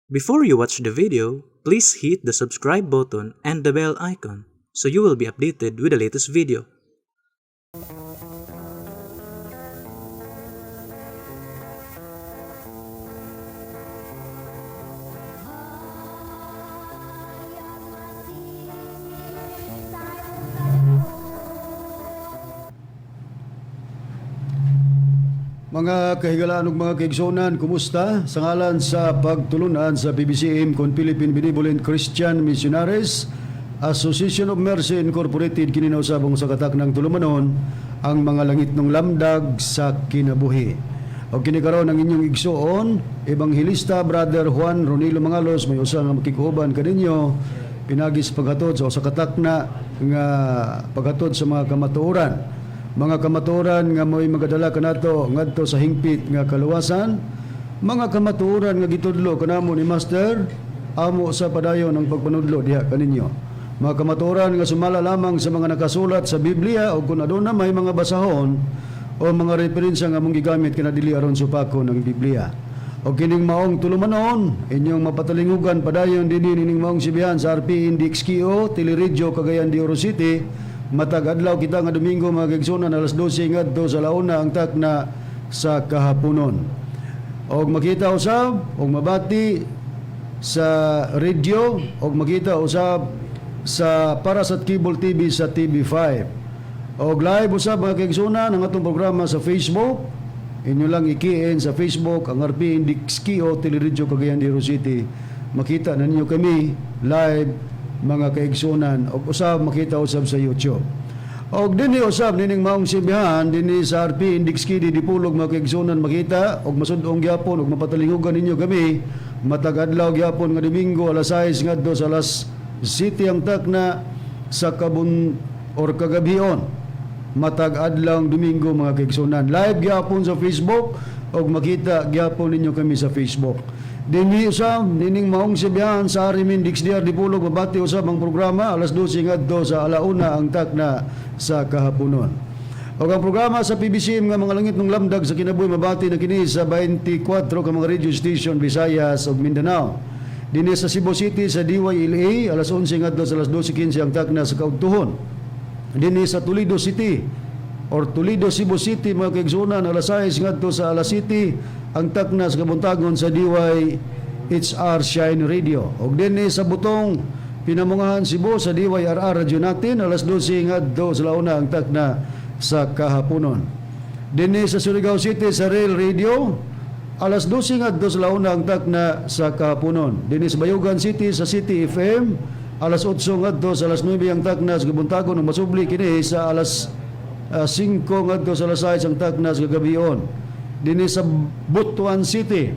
Before you watch the video, please hit the subscribe button and the bell icon so you will be updated with the latest video. Mga kahigalaan ug mga kaigsuonan, kumusta? Sa ngalan sa pagtulunan sa PBCM kon Philippine Benevolent Christian Missionaries Association of Mercy Incorporated, kini na usab ang sa katak ng tulumanon, ang mga langit ng lamdag sa kinabuhi. O kini karon ang inyong igsuon, Ebanghelista Brother Juan Ronilo Mangalos, may usa nga makikuuban kaninyo pinagi sa paghatod sa usa ka takna nga paghatod sa mga kamatuoran. Mga kamatuoran nga mo'y magadala kanato ngadto sa hingpit nga kaluwasan, mga kamatuoran nga gitudlo kanamo ni Master, amo sa padayon ang pagpanudlo diha kaninyo. Mga kamatuoran nga sumala lamang sa mga nakasulat sa Biblia o kung aduna may mga basahon o mga referensya nga among gigamit kanadili aron supako ng Biblia. O kining maong tulumanon, inyong mapatalingugan padayon dinhi nining maong sibihan sa RP Index KO, Teleradyo Cagayan de Oro City. Matag adlaw kita nga Domingo, mga kaigsuonan, alas 12 ngadto sa launa ang takna sa kahaponon. Og makita usab og mabati sa radio og makita usab sa para sa cable TV sa TV5. Og live usab, mga kaigsuonan, ang atong programa sa Facebook. Inyo lang i-key in sa Facebook ang RP Index KO Teleradyo Cagayan de Oro City. Makita na ninyo kami live, mga kaigsuonan, og usab makita usab sa YouTube. Og dinhi usab nining maong sibihan dinhi sa RP Index KD Dipolog, mga kaigsuonan, makita og masud-ong gyapon og mapatalingugan ninyo kami matag adlaw gyapon nga Domingo, alas 6 ngadto sa alas 7 ang takna sa kabun or kagabhion matag adlaw Domingo, mga kaigsuonan. Live gyapon sa Facebook og makita gyapon ninyo kami sa Facebook. Dinhi usab nining maong sibihan sa Arimin DXDR Dipolog mabati usab ang programa alas 12 ngadto sa alauna ang takna sa kahaponon. Og ang programa sa PBCM nga mga langit ng lamdag sa kinabuhi mabati na kini sa 24 ka mga radio station Visayas ug Mindanao. Dinhi sa Cebu City sa DYLA alas 11 ngadto sa alas 12:15 ang takna sa kaudtuhon. Dinhi sa Toledo City or Toledo, Cebu City, mga kaigsuonan, alas 6 ngadto sa alas 7 ang takna sa kabuntagon sa DYHR Shine Radio. Og dinhi sa Butong, Pinamungahan, Cebu sa DYRR Radio natin alas 12 ngadto sa launa ang takna sa kahaponon. Dinhi sa Surigao City sa Rail Radio alas 12 ngadto sa launa ang takna sa kahaponon. Dinhi sa Bayugan City sa City FM alas 8 ngadto sa alas 9 ang takna sa kabuntagon ug masubli kini sa alas 5 ngadto sa alas 6 ang takna sa kagabion. Dinhi sa Butuan City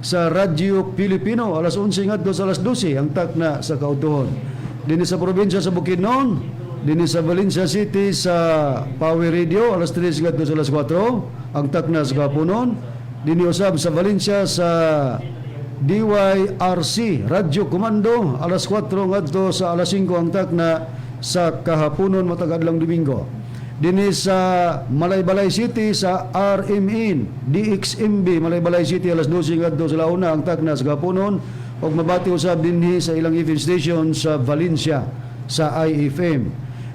sa Radyo Pilipino alas 11 ngadto sa alas 12 ang takna sa kautuhon. Dinhi sa probinsya sa Bukidnon, dinhi sa Valencia City sa Power Radio alas 3 ngadto sa alas 4 ang takna sa kahaponon. Dinhi usab sa Valencia sa DYRC Radyo Komando alas 4 ngadto sa alas 5 ang takna sa kahaponon matag adlawng Domingo. Dinhi sa Malaybalay City sa RMN DXMB Malaybalay City alas 12 ngadto sa launa ang takna sa kahaponon ug mabati usab dinhi sa ilang FM station sa Valencia sa IFM.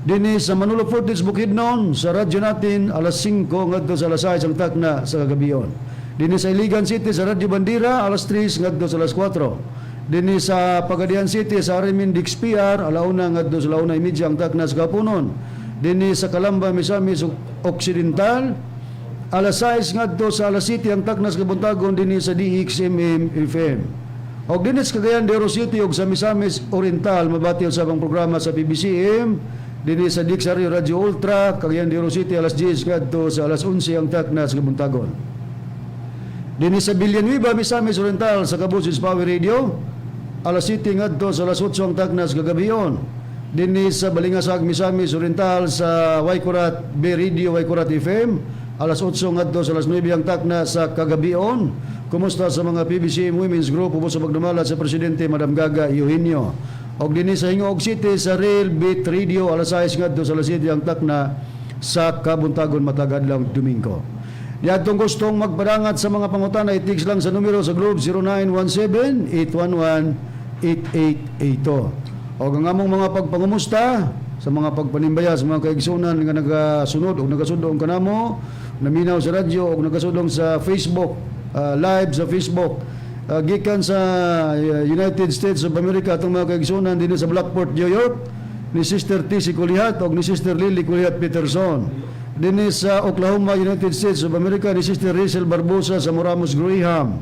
Dinhi sa Manolo Fortich, Bukidnon sa radyo natin alas 5 ngadto sa alas 6 ang takna sa kagabion. Dinhi sa Iligan City sa Radyo Bandera alas 3 ngadto sa alas 4. Dinhi sa Pagadian City sa RMN DXPR alauna ngadto sa 1:30 ang takna sa kahaponon. Dinhi sa Calamba, Misamis Occidental alas 6 ngadto sa alas 7 ang takna sa kabuntagon dinhi sa DXMM FM. Og dinhi sa Cagayan de Oro City ug sa Misamis Oriental mabati usab ang programa sa PBCM dinhi sa DXRU Radio Ultra Cagayan de Oro City alas 10 ngadto sa alas 11 ang takna sa kabuntagon. Dinhi sa Villanueva, Misamis Oriental sa Kabusis Power Radio alas 7 ngadto sa alas 8 ang takna sa kagabion. Dinhi sa Balingasag, Misamis Oriental sa Waikurat B Radio Waikurat FM alas 8 ngadto sa alas 9 ang takna sa kagabion. Kumusta sa mga PBCM Women's Group ubos sa pagdumala sa Presidente Madam Gaga Eugenio. Og dinhi sa Gingoog City sa Real Beat Radio alas 6 ngadto sa alas 7 ang takna sa kabuntagon matag adlaw Domingo. Diadtong gustong magpadangat sa mga pangutana, i-text lang sa numero sa Globe 0917-811-8882. O ang among mga pagpangumusta sa mga pagpanimbaya sa mga kaigsunan nga nagasunod o nagasudong kanamo, naminaw sa radyo o nagasudong sa Facebook, live sa Facebook. Gikan sa United States of America atong mga kaigsunan dinhi sa Blackport, New York, ni Sister T.C. Kulihat o ni Sister Lily Kulihat Peterson. Dinhi sa Oklahoma, United States of America, ni Sister Rachel Barbosa sa Moramos Graham.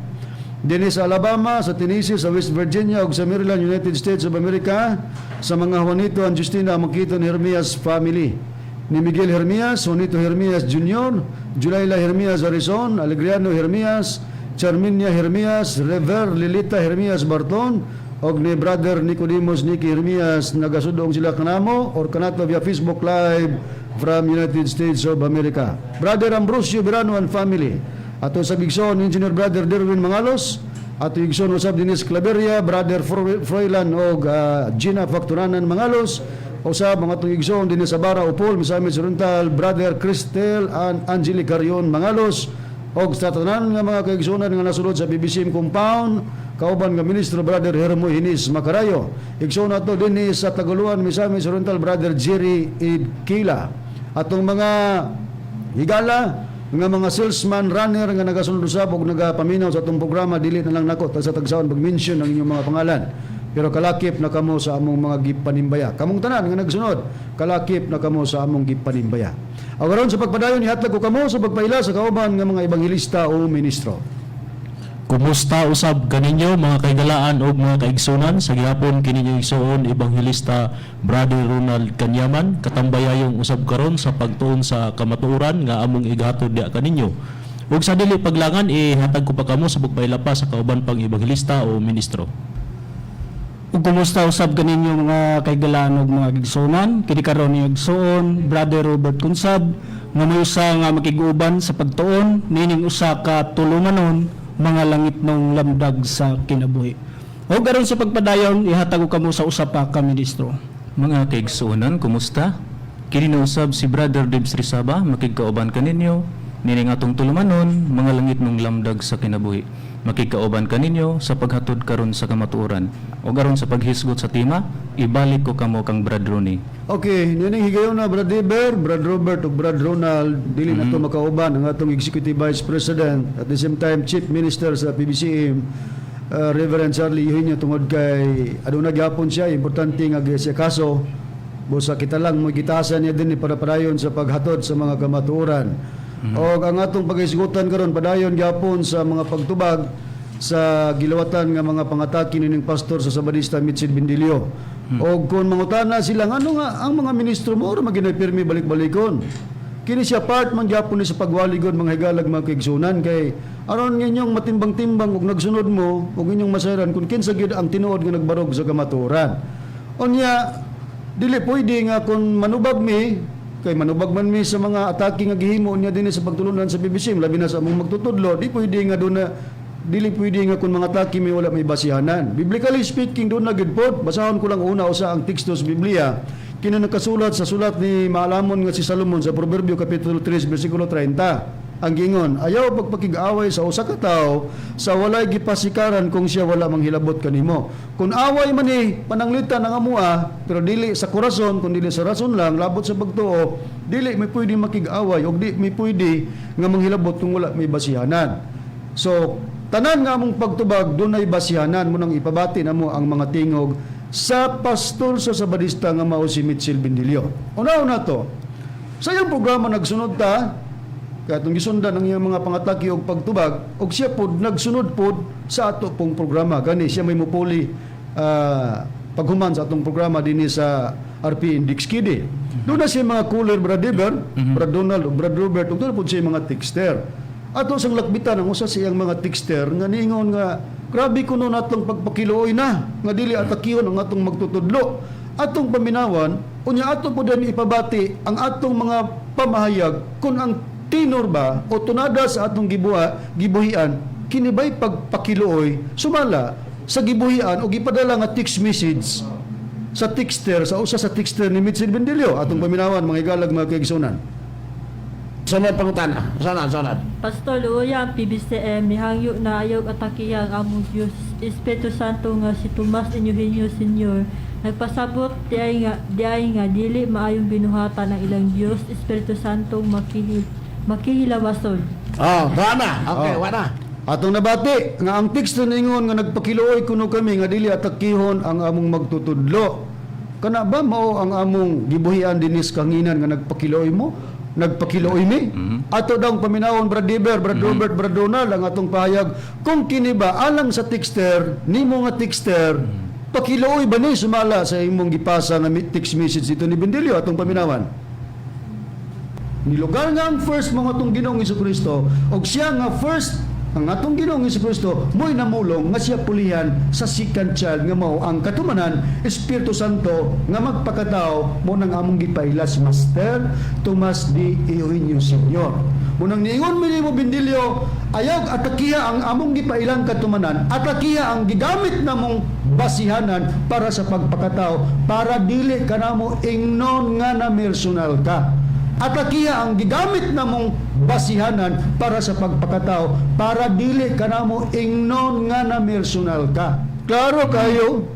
Dinhi sa Alabama, sa Tennessee, sa West Virginia ug sa Maryland, United States of America, sa mga Juanito and Justina Makito ni Hermias family. Ni Miguel Hermias, Juanito Hermias Jr., Julayla Hermias Arizon, Alegriano Hermias, Charminia Hermias, Rever Lilita Hermias Barton, og ni Brother Nicodemus Nicky Hermias, nagasudong sila kanamo or kanato via Facebook Live from United States of America. Brother Ambrosio Verano and family. Ato sa Bigson, Engineer Brother Derwin Mangalos, ato Igsoon usab Dinis Claveria, Brother Froilan og Gina Facturanan Mangalos, usab mga atong igsoon dinhi sa Bara Upol, Misamis Oriental, Brother Cristel and Angelica Carion Mangalos, og sa tanan nga mga kaigsunan nga nasulod sa PBCM compound, kauban nga ministro Brother Hermo Hinis Macarayo. Igsoon ato dinhi sa Taguluan, Misamis Oriental, Brother Jerry Ibkila. Atong mga higala nga mga salesman runner nga nagasunod usab og nagapaminaw sa atong programa, dili na lang nako sa tagsaon pag-mention ang inyong mga pangalan, pero kalakip na kamo sa among mga gipanimbaya. Kamong tanan nga nagsunod, kalakip na kamo sa among gipanimbaya. Aron sa pagpadayon, ihatag ko kamo sa pagpaila sa kauban nga mga ebanghelista o ministro. Kumusta usab kaninyo, mga kaigalaan ug mga kaigsunan? Sa gihapon kini inyong igsuon, Ebanghelista Brother Ronald Kanyaman, katambayayong usab karon sa pagtuon sa kamatuoran nga among igatod diha kaninyo. Ug sa dili paglangan, ihatag ko pa kamo sa pagpaila pa sa kauban pang ebanghelista o ministro. Ug kumusta usab kaninyo, mga kaigalaan ug mga gigsunan? Kini karon ni igsuon Brother Robert Kunsab nga may usa nga makig-uban sa pagtuon nining usa ka tulumanon, mga langitnong lamdag sa kinabuhi. Ug aron sa pagpadayon, ihatag ko kamo sa usa pa ka ministro. Mga kaigsuonan, kumusta? Kini na usab si Brother Dibs Rizaba, makigkauban kaninyo nining atong tulumanon, mga langitnong lamdag sa kinabuhi. Makigkauban kaninyo sa paghatod karon sa kamatuoran. O aron sa paghisgot sa tema, ibalik ko kamo kang Brad Ronnie. Okay, nining higayon na, Brad Eber, Brad Robert ug Brad Ronald, dili na to makauban ang atong Executive Vice President, at the same time Chief Minister sa PBCM, Reverend Charlie Eugenio, tungod kay aduna gyapon siya importante nga siya kaso. Busa kita lang mo gitasan niya din para padayon sa paghatod sa mga kamatuoran. Og ang atong paghisgutan karon, padayon gyapon sa mga pagtubag sa gilawatan nga mga pangatake nining pastor sa Sabadista Mitchell Bindilio. Og kung mangutana sila ano nga ang mga ministro mo ora maginay pirmi balik-balikon. Kini siya part man gyapon ni sa pagwaligon, mga higalag, mga kaigsunan, kay aron inyong matimbang-timbang ug nagsunod mo ug inyong masayran kung kinsa gyud ang tinuod nga nagbarog sa kamatuoran. Unya dili pwede nga kung manubag mi, kay manubag man mi sa mga atake nga gihimo niya dinhi sa pagtulunan sa PBC, labi na sa among magtutudlo, di pwede nga doon na dili pwede nga kung mga atake mi wala may basihanan. Biblically speaking, doon na gid pod. Basahon ko lang una usa ang teksto sa Biblia kini nakasulat sa sulat ni maalamon nga si Salomon sa Proverbio kapitulo 3 bersikulo 30. Ang gingon, "Ayaw pagpakig-away sa usa ka tawo sa walay gipasikaran kung siya wala manghilabot kanimo." Kung away man ni pananglitan ang amua, pero dili sa korason, kun dili sa rason lang, labot sa pagtuo, dili may pwede makig-away og di may pwede nga manghilabot kung wala may basihanan. So, tanan nga among pagtubag dunay basihanan mo nang ipabati namo ang mga tingog sa pastor sa Sabadista nga mao si Mitchell Bindilio. Una-una to, sa iyang programa nagsunod ta, kaya itong gisundan ang iyang mga pangatake og pagtubag, og siya pod nagsunod pod sa ato pong programa. Gani siya may mupuli paghuman sa atong programa dinhi sa RP Index Kidi. Doon na siya mga caller, Brad Eber, Brad Donald, ug Brad Robert, ug doon na pod siya mga texter. Ato sang lakbitan ang usa sa iyang mga texter nga niingon nga grabe kuno natong pagpakiluoy na nga dili atakihon ang atong magtutudlo. Atong paminawan, unya ato po din ipabati ang atong mga pamahayag kung ang tinor ba o tunada sa atong gibuhian kini ba'y pagpakiluoy sumala sa gibuhian o gipadala nga text message sa texter, sa usa sa texter ni Mitchell Bendilio. Atong paminawan, mga igalag, mga kaigsunan. Sunod pangutana. Sunod, sunod. Pastor, luoya ang PBCM, mihangyo na ayaw atakiha ang among Diyos, Espiritu Santo nga si Tomas Eugenio Senior. Nagpasabot diay nga dili maayong binuhatan ang ilang Diyos, Espiritu Santo makihilawason. Oh, wala na. Okay, Oh. wala na. Atong nabati nga ang teksto ningon nga nagpakiluoy kuno kami nga dili atakihon ang among magtutudlo. Kana ba mao ang among gibuhian dinis kanginan nga nagpakiluoy mo? Nagpakiluoy mi? Ato daw ang paminawon, Brad Diber, Brad Robert, Brad Donald, ang atong pahayag kung kini ba alang sa texter nimo nga texter, pakiluoy ba ni sumala sa imong gipasa nga text message dito ni Bendilio? Atong paminawan. Nilugar nga ang first mga atong Ginoong Kristo og siya nga first ang atong Ginoong Kristo mo'y namulong nga siya pulihan sa second child nga mao ang katumanan, Espiritu Santo nga magpakatao, mo nang among gipaila si Master Tomas D. Eugenio Senior. Mo nang niingon mi nimo, Bindilyo, ayaw atakiha ang among gipailang katumanan, atakiha ang gigamit namong basihanan para sa pagpakatao para dili kanamo ingnon nga na personal ka. Atakiha ang gigamit namong basihanan para sa pagpakatao para dili kanamo ingnon nga na personal ka. Klaro kayo,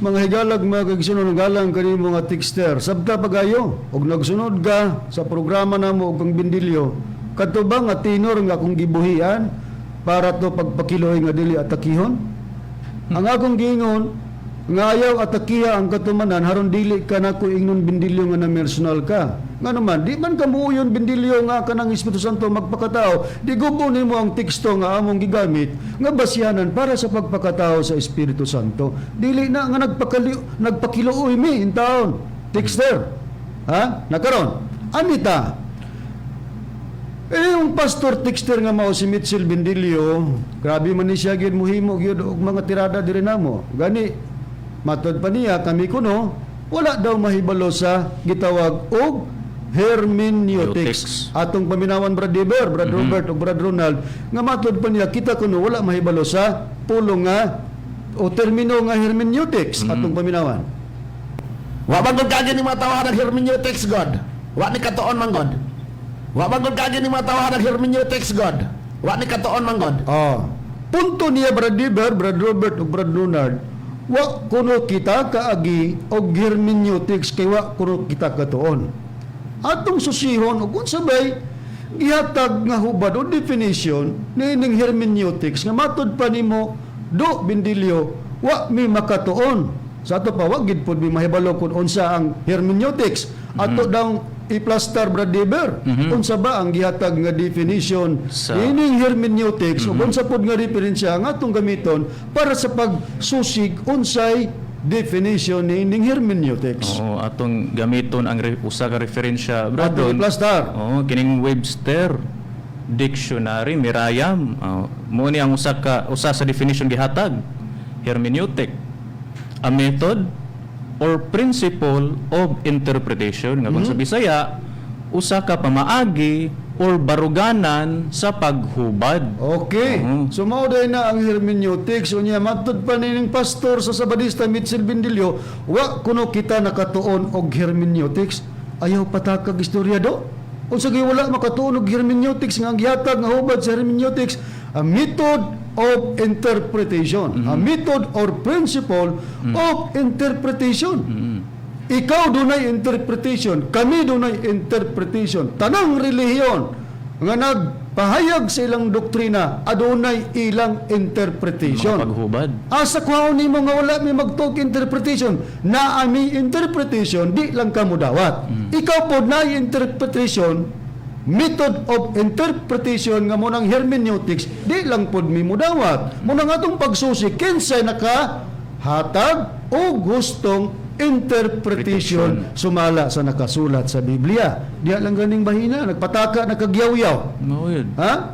mga higalag, mga kagsunod, galang kanimo nga texter. Sabta pagayo og nagsunod ka sa programa namo og kang Bindilyo. Kadto ba nga tinor nga akong gibuhian para to pagpakiloy nga dili atakihon? Ang akong giingon nga ayaw atakiha ang katumanan haron dili ka nako ingnon, Bindilyo, nga na personal ka. Nga naman di man ka muuyon, Bindilyo, nga kanang Espiritu Santo magpakatao, di gubo nimo ang teksto nga among gigamit nga basihanan para sa pagpakatao sa Espiritu Santo. Dili na nga nagpakiluoy mi in taon, texter. Ha, nakaron anita eh, yung pastor texter nga mao si Mitchell Bendilio, grabe man ni siya gyud muhimo gyud og mga tirada diri namo. Gani matod pa niya kami kuno wala daw mahibalo sa gitawag og hermeneutics. Hermeneutics. Atong paminawan, Brad Deber, Brad Robert ug Brad Ronald, nga matod pa niya kita kuno wala mahibalo sa pulong nga o termino nga hermeneutics. Atong paminawan. Wa man gud kaagi ni mga tawahan ng hermeneutics, God. Wa ni katuon man God. Wa man gud kaagi ni mga tawahan ng hermeneutics, God. Wa ni katuon man God. Ah. Punto niya, Brad Deber, Brad Robert ug Brad Leonard, wa kuno kita kaagi og hermeneutics kay wa kuno kita katuon. Atong susihon og unsa bay gihatag nga hubad o definition niining hermeneutics nga matud pa nimo do, Bindilyo, wa mi makatuon. Sa ato pa wa gid pud mi mahibalo kung unsa ang hermeneutics. Ato daw i-plaster, Brad Deber. Unsa ba ang gihatag nga definition niining hermeneutics ug unsa pod nga referensya ang atong gamiton para sa pagsusig unsay definition niining hermeneutics? Oo, atong gamiton ang usa ka referensya, Brad. Atong Don. i-plaster. Oo, kining Webster Dictionary Mirayam. Oo, mo ni ang usa sa definition gihatag. Hermeneutic. A method or principle of interpretation nga kung sa Bisaya usa ka pamaagi or baruganan sa paghubad. Okay. Oo. So mao day na ang hermeneutics. Unya matud pa nining pastor sa Sabadista Mitchell Bindilyo, wa kuno kita nakatuon og hermeneutics. Ayaw patakag istorya do. Unsa gyud wala makatuon og hermeneutics nga ang gihatag nga hubad sa hermeneutics, a method of interpretation, a method or principle of interpretation. Ikaw dunay interpretation, kami dunay interpretation. Tanang relihiyon nga nagpahayag sa ilang doktrina, adunay ilang interpretation. Mga paghubad. Asa kuhaon nimo nga wala mi magtuog interpretation? Naa mi interpretation, di lang ka mudawat. Ikaw pod naay interpretation, method of interpretation nga mo nang hermeneutics, di lang pod mi mudawat. Mo nang atong pagsusi kinsay naka hatag o gustong interpretation sumala sa nakasulat sa Biblia. Diha lang ganing bahina, nagpataka, nakagyaw-yaw. Mao yun. Ha?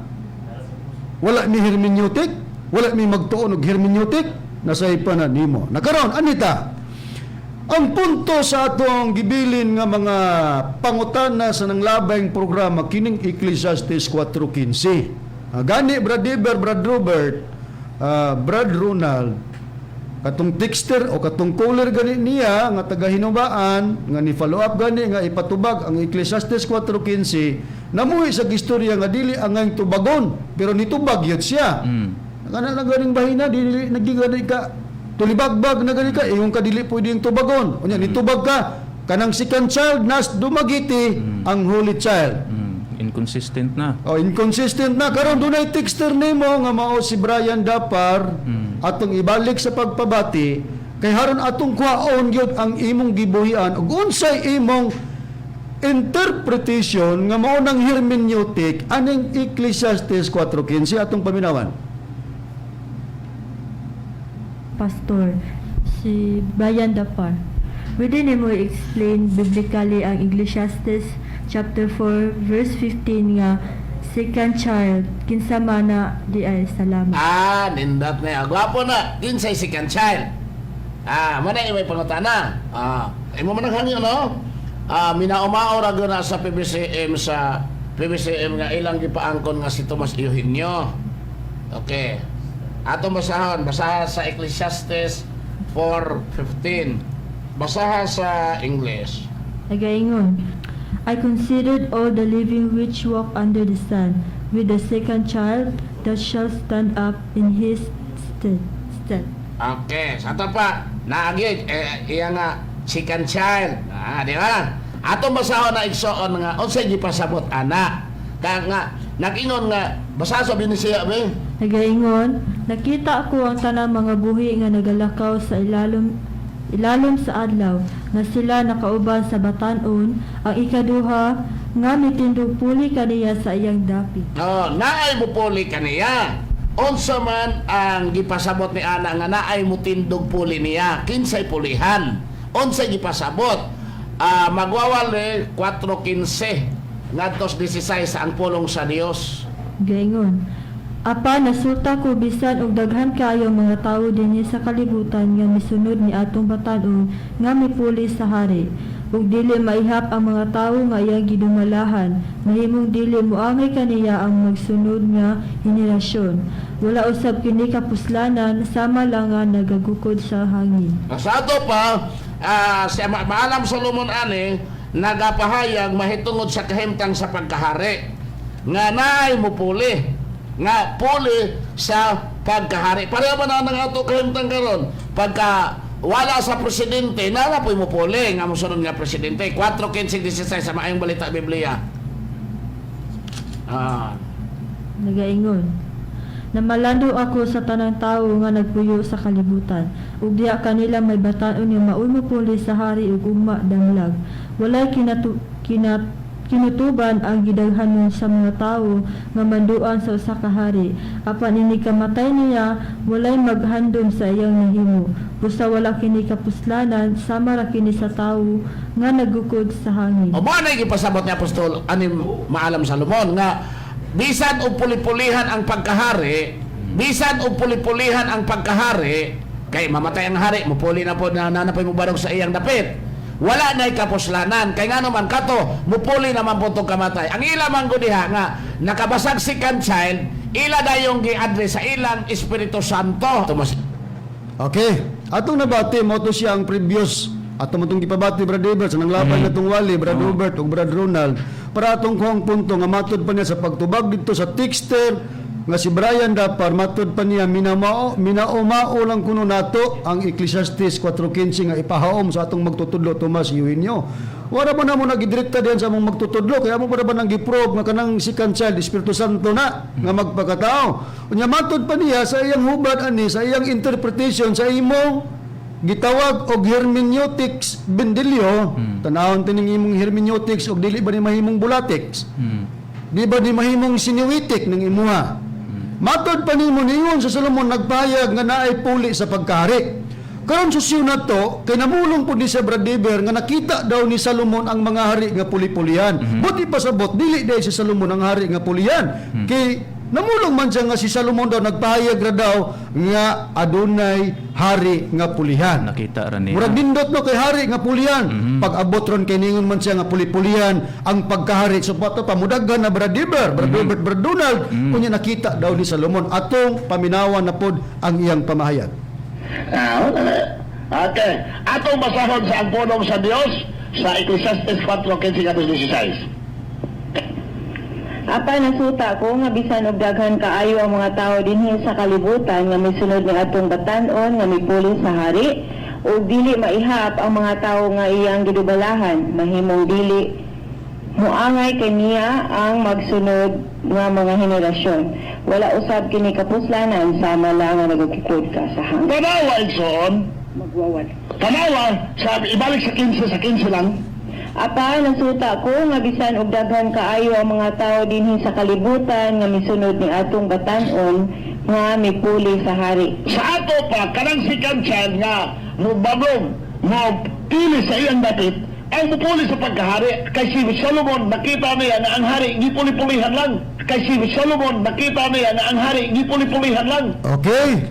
Wala mi hermeneutic, wala mi magtuon og hermeneutic, nasaypa na nimo. Nakaron, anita. Ang punto sa atong gibilin nga mga pangutana sa nanglabayng programa kining Ecclesiastes 4:15. Ah, gani Brad Eber, Brad Robert, Brad Ronald, katong texter o katong caller gani niya nga taga Hinubaan nga ni follow up gani nga ipatubag ang Ecclesiastes 4:15. Namuhi sa istorya nga dili angay tubagon, pero nitubag yun siya. Kana na ganing bahina dili nagigani ka tulibagbag na gani ka, ingon ka dili pwede yung tubagon. Unya nitubag ka kanang second child nas Dumaguete ang holy child. Inconsistent na. Oh, inconsistent na karon dunay texter nimo nga mao si Brian Dapar, atong ibalik sa pagpabati kay haron atong kuhaon gyud ang imong gibuhian ug unsay imong interpretation nga mao nang hermeneutic aning Ecclesiastes 4:15. Atong paminawan. Pastor, si Brian Dapar. Pwede nimo i-explain biblically ang Ecclesiastes chapter 4 verse 15 nga second child kinsa man na di ay? Salamat. Ah, nindot na yan. Gwapo na. Kinsay second child. Ah, mo na may pangutana. Ah, imo man ang hangyo, no? Ah, minaumao ra gyud na sa PBCM nga ilang gipaangkon nga si Tomas Eugenio. Okay. Ato basahon, basaha sa Ecclesiastes 4:15. Basaha sa English. Nagaingon, "I considered all the living which walk under the sun, with the second child that shall stand up in his stead." Okay, sa ato pa, naagi, eh, iya nga, second child. Ah, di ba? Atong basahon na, igsoon, nga, unsay gipasabot ana? Kaya nga, nag-ingon nga, basa sa Binisiya, be. Nagaingon, "Nakita ko ang tanang mga buhi nga nagalakaw sa ilalom ilalom sa adlaw, nga sila nakauban sa batan-on, ang ikaduha nga mitindog puli kaniya sa iyang dapit." No, naay mupuli kaniya. Unsa man ang gipasabot ni ana nga naay mutindog puli niya? Kinsay pulihan? Unsay gipasabot? Ah, magwawali 4:15 ngadtos 16 sa ang pulong sa Dios. Gaingon, "Apan nasulta ko bisan og daghan kaayo mga tawo dinhi sa kalibutan nga misunod ni atong batan-on nga mipuli sa hari, ug dili maihap ang mga tawo nga iyang gidumalahan, mahimong dili moangay kaniya ang magsunod nga henerasyon. Wala usab kini kapuslanan, sama lang nga nagagukod sa hangin." Sa ato pa, si Maalam Solomon ani nagapahayag mahitungod sa kahimtang sa pagkahari nga naay mupuli nga puli sa pagkahari. Pareho ba na ang ato kahimtang karon? Pagka wala sa presidente, nara po'y mupuli nga mosunod nga presidente. 4:15-16 sa Maayong Balita Biblia. Ah. Nagaingon, "Namalando ako sa tanang tawo nga nagpuyo sa kalibutan, ug diha kanila may batan-on nga maoy mopuli sa hari ug ugma danglag. Walay kinutuban ang gidaghanon sa mga tawo nga manduan sa usa ka hari. Apan inig kamatay niya, walay maghandom sa iyang nahimo. Busa wala kini kapuslanan, sama ra kini sa tawo nga nagukod sa hangin." O mo na gipasabot ni Apostol ani Maalam Salomon nga bisan og puli-pulihan ang pagkahari, bisan og puli-pulihan ang pagkahari, kay mamatay ang hari, mupuli na po na na, na po mubarog sa iyang dapit. Wala na'y kapuslanan. Kay nga naman kato, mupuli naman po itong kamatay. Ang ila man gud diha nga nakabasag second child, ila dayong gi-address sa ilang Espiritu Santo. Tumas Okay. Atong nabati mo to siya ang previous ato mo itong gipabati, Brad Robert, sa nanglaban na itong wali, Brad Robert ug Brad Ronald, para atong kuhang punto nga matod pa niya sa pagtubag dito sa texter nga si Brian Dapar, matod pa niya minamao minaumao lang kuno nato ang Ecclesiastes 4:15 nga ipahaom sa atong magtutudlo Tomas Eugenio. Wala mo na mo nagidirekta diyan sa among magtutudlo kaya mo para ba nang giprobe nga kanang second child Espiritu Santo na nga magpakatao. Unya matod pa niya sa iyang hubad ani sa iyang interpretation sa imong gitawag og hermeneutics bendilyo, tanawon tining imong hermeneutics og dili ba ni mahimong bulatics? Di ba ni mahimong siniwitik ng imuha? Matod pa nimo niingon sa Solomon nagpahayag nga naay puli sa pagkahari. Karon susyo na to kay namulong pud ni sa Brad Dever nga nakita daw ni Salomon ang mga hari nga puli-pulihan. Buti pasabot dili dahil si Salomon ang hari nga pulihan. Kay namulong man siya nga si Salomon daw nagpahayag ra daw nga adunay hari nga pulihan. Nakita ra niya. Murag nindot no kay hari nga pulihan. Pag abot ron kay ningon man siya nga puli-pulihan ang pagkahari. So pato pamudaghan na Brad Dever, Brad Robert, Brad Donald, kunya nakita daw ni Salomon atong paminawan na pod ang iyang pamahayag. Ah, wala na. Okay. Atong basahon sa ang pulong sa Dios sa Ecclesiastes 4:15-16. Apan nasuta ko nga bisan og daghan kaayo ang mga tawo dinhi sa kalibutan nga misunod ni atong batan-on nga mipuli sa hari ug dili maihap ang mga tawo nga iyang gidubalahan, mahimong dili muangay kaniya ang magsunod nga mga henerasyon. Wala usab kini kapuslanan sama lang nga nagukod ka sa hangin. Tanawa, igsoon. Magwawala. Tanawa, sabi, ibalik sa 15, sa 15 lang. Apan nasuta ko nga bisan og daghan kaayo ang mga tawo dinhi sa kalibutan nga misunod ni atong batan-on nga mipuli sa hari. Sa ato pa, kanang second child nga mubablong, mo pili sa iyang dapit, ang mupuli sa pagkahari. Kay si Solomon, nakita niya na ang hari, gipuli-pulihan lang. Kay si Solomon, nakita niya na ang hari, gipuli-pulihan lang. Okay.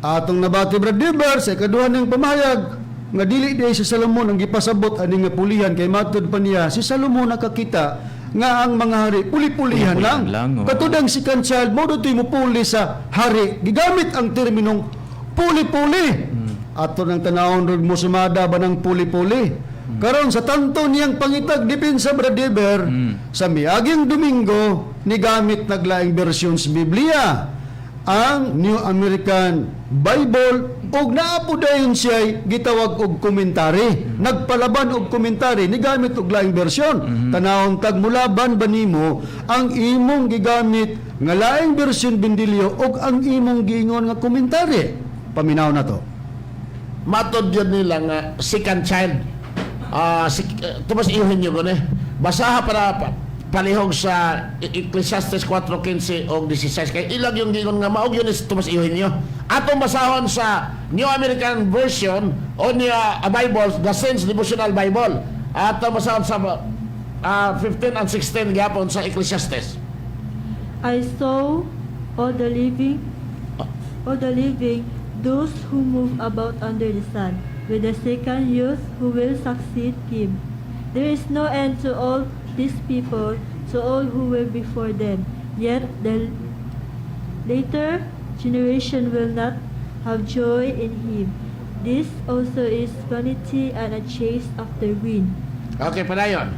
Atong nabati, Brad Diber, sa ikaduha ng pamahayag nga dili di si Salomon ang gipasabot ani nga pulihan, kay matud pa niya si Salomon nakakita nga ang mga hari puli-pulihan lang. Puli-pulihan lang, oo. Katudang second child mo dito'y mupuli sa hari. Gigamit ang terminong puli-puli. Ato nang tanawon rod mo sumada ba ng puli-puli. Karon sa tanto niyang pangitag depensa, Brad Diber, sa miaging Domingo nigamit naglaing bersyon sa Biblia, ang New American Bible, ug naa po dayon siya gitawag og komentary. Nagpalaban og komentary, nigamit og laing bersyon. Tanawon tag mulaban ba nimo ang imong gigamit nga laing bersyon, Bindilyo, ug ang imong giingon nga komentary? Paminaw na to. Matod yun nila nga second child. Ah, si Tomas Eugenio gani. Basaha para palihog sa Ecclesiastes 4:15 og 16 kay ilag yung gingon nga maog yun is Tomas Eugenio. Atong basahon sa New American Version o niya a Bible, the Saints Devotional Bible. Atong basahon sa 15 and 16 gyapon sa Ecclesiastes. I saw all the living, those who move about under the sun, with the second youth who will succeed him. There is no end to all these people, to all who were before them. Yet the later generation will not have joy in him. This also is vanity and a chase after wind. Okay, padayon.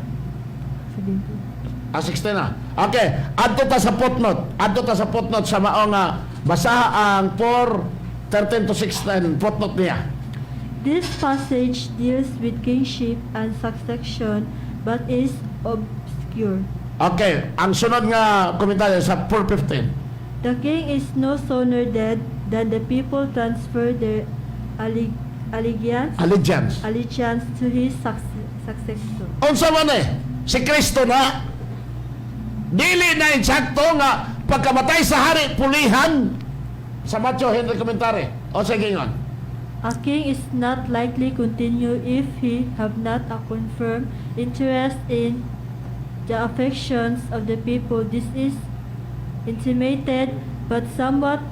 17. Ah, 16 na. Okay, adto ta sa footnote. Adto ta sa footnote sa mao nga basaha ang 4 13 to 16 footnote niya. This passage deals with kingship and succession but is obscure. Okay, ang sunod nga komentaryo sa 4:15. The king is no sooner dead than the people transfer their allegiance, Allegiance. allegiance to his successor. Unsa man eh? Si Kristo na. Dili na eksakto nga pagkamatay sa hari pulihan sa Matthew Henry commentary. O sa gingon. A king is not likely continue if he have not a confirmed interest in the affections of the people. This is intimated, but somewhat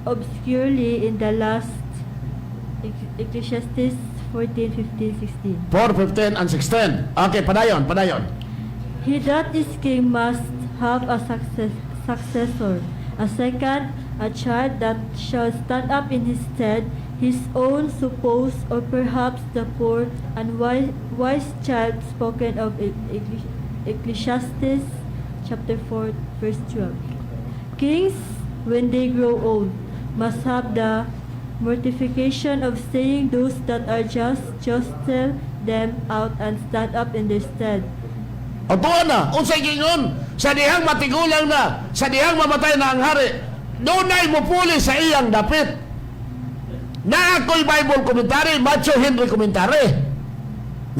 obscurely, in the last Ecclesiastes 14, 15, 16. 4, 15 and 16. Okay, padayon, padayon. He that is king must have a successor, a second, a child that shall stand up in his stead, his own suppose, or perhaps the poor and wise child spoken of in Ecclesiastes chapter 4, verse 12. Kings, when they grow old, must have the mortification of seeing those that are just jostle them out and stand up in their stead. O tuwa na, unsay gingon, sa dihang matigulang na, sa dihang mamatay na ang hari, dunay mupuli sa iyang dapit. Na ako'y Bible commentary, Matthew Henry commentary.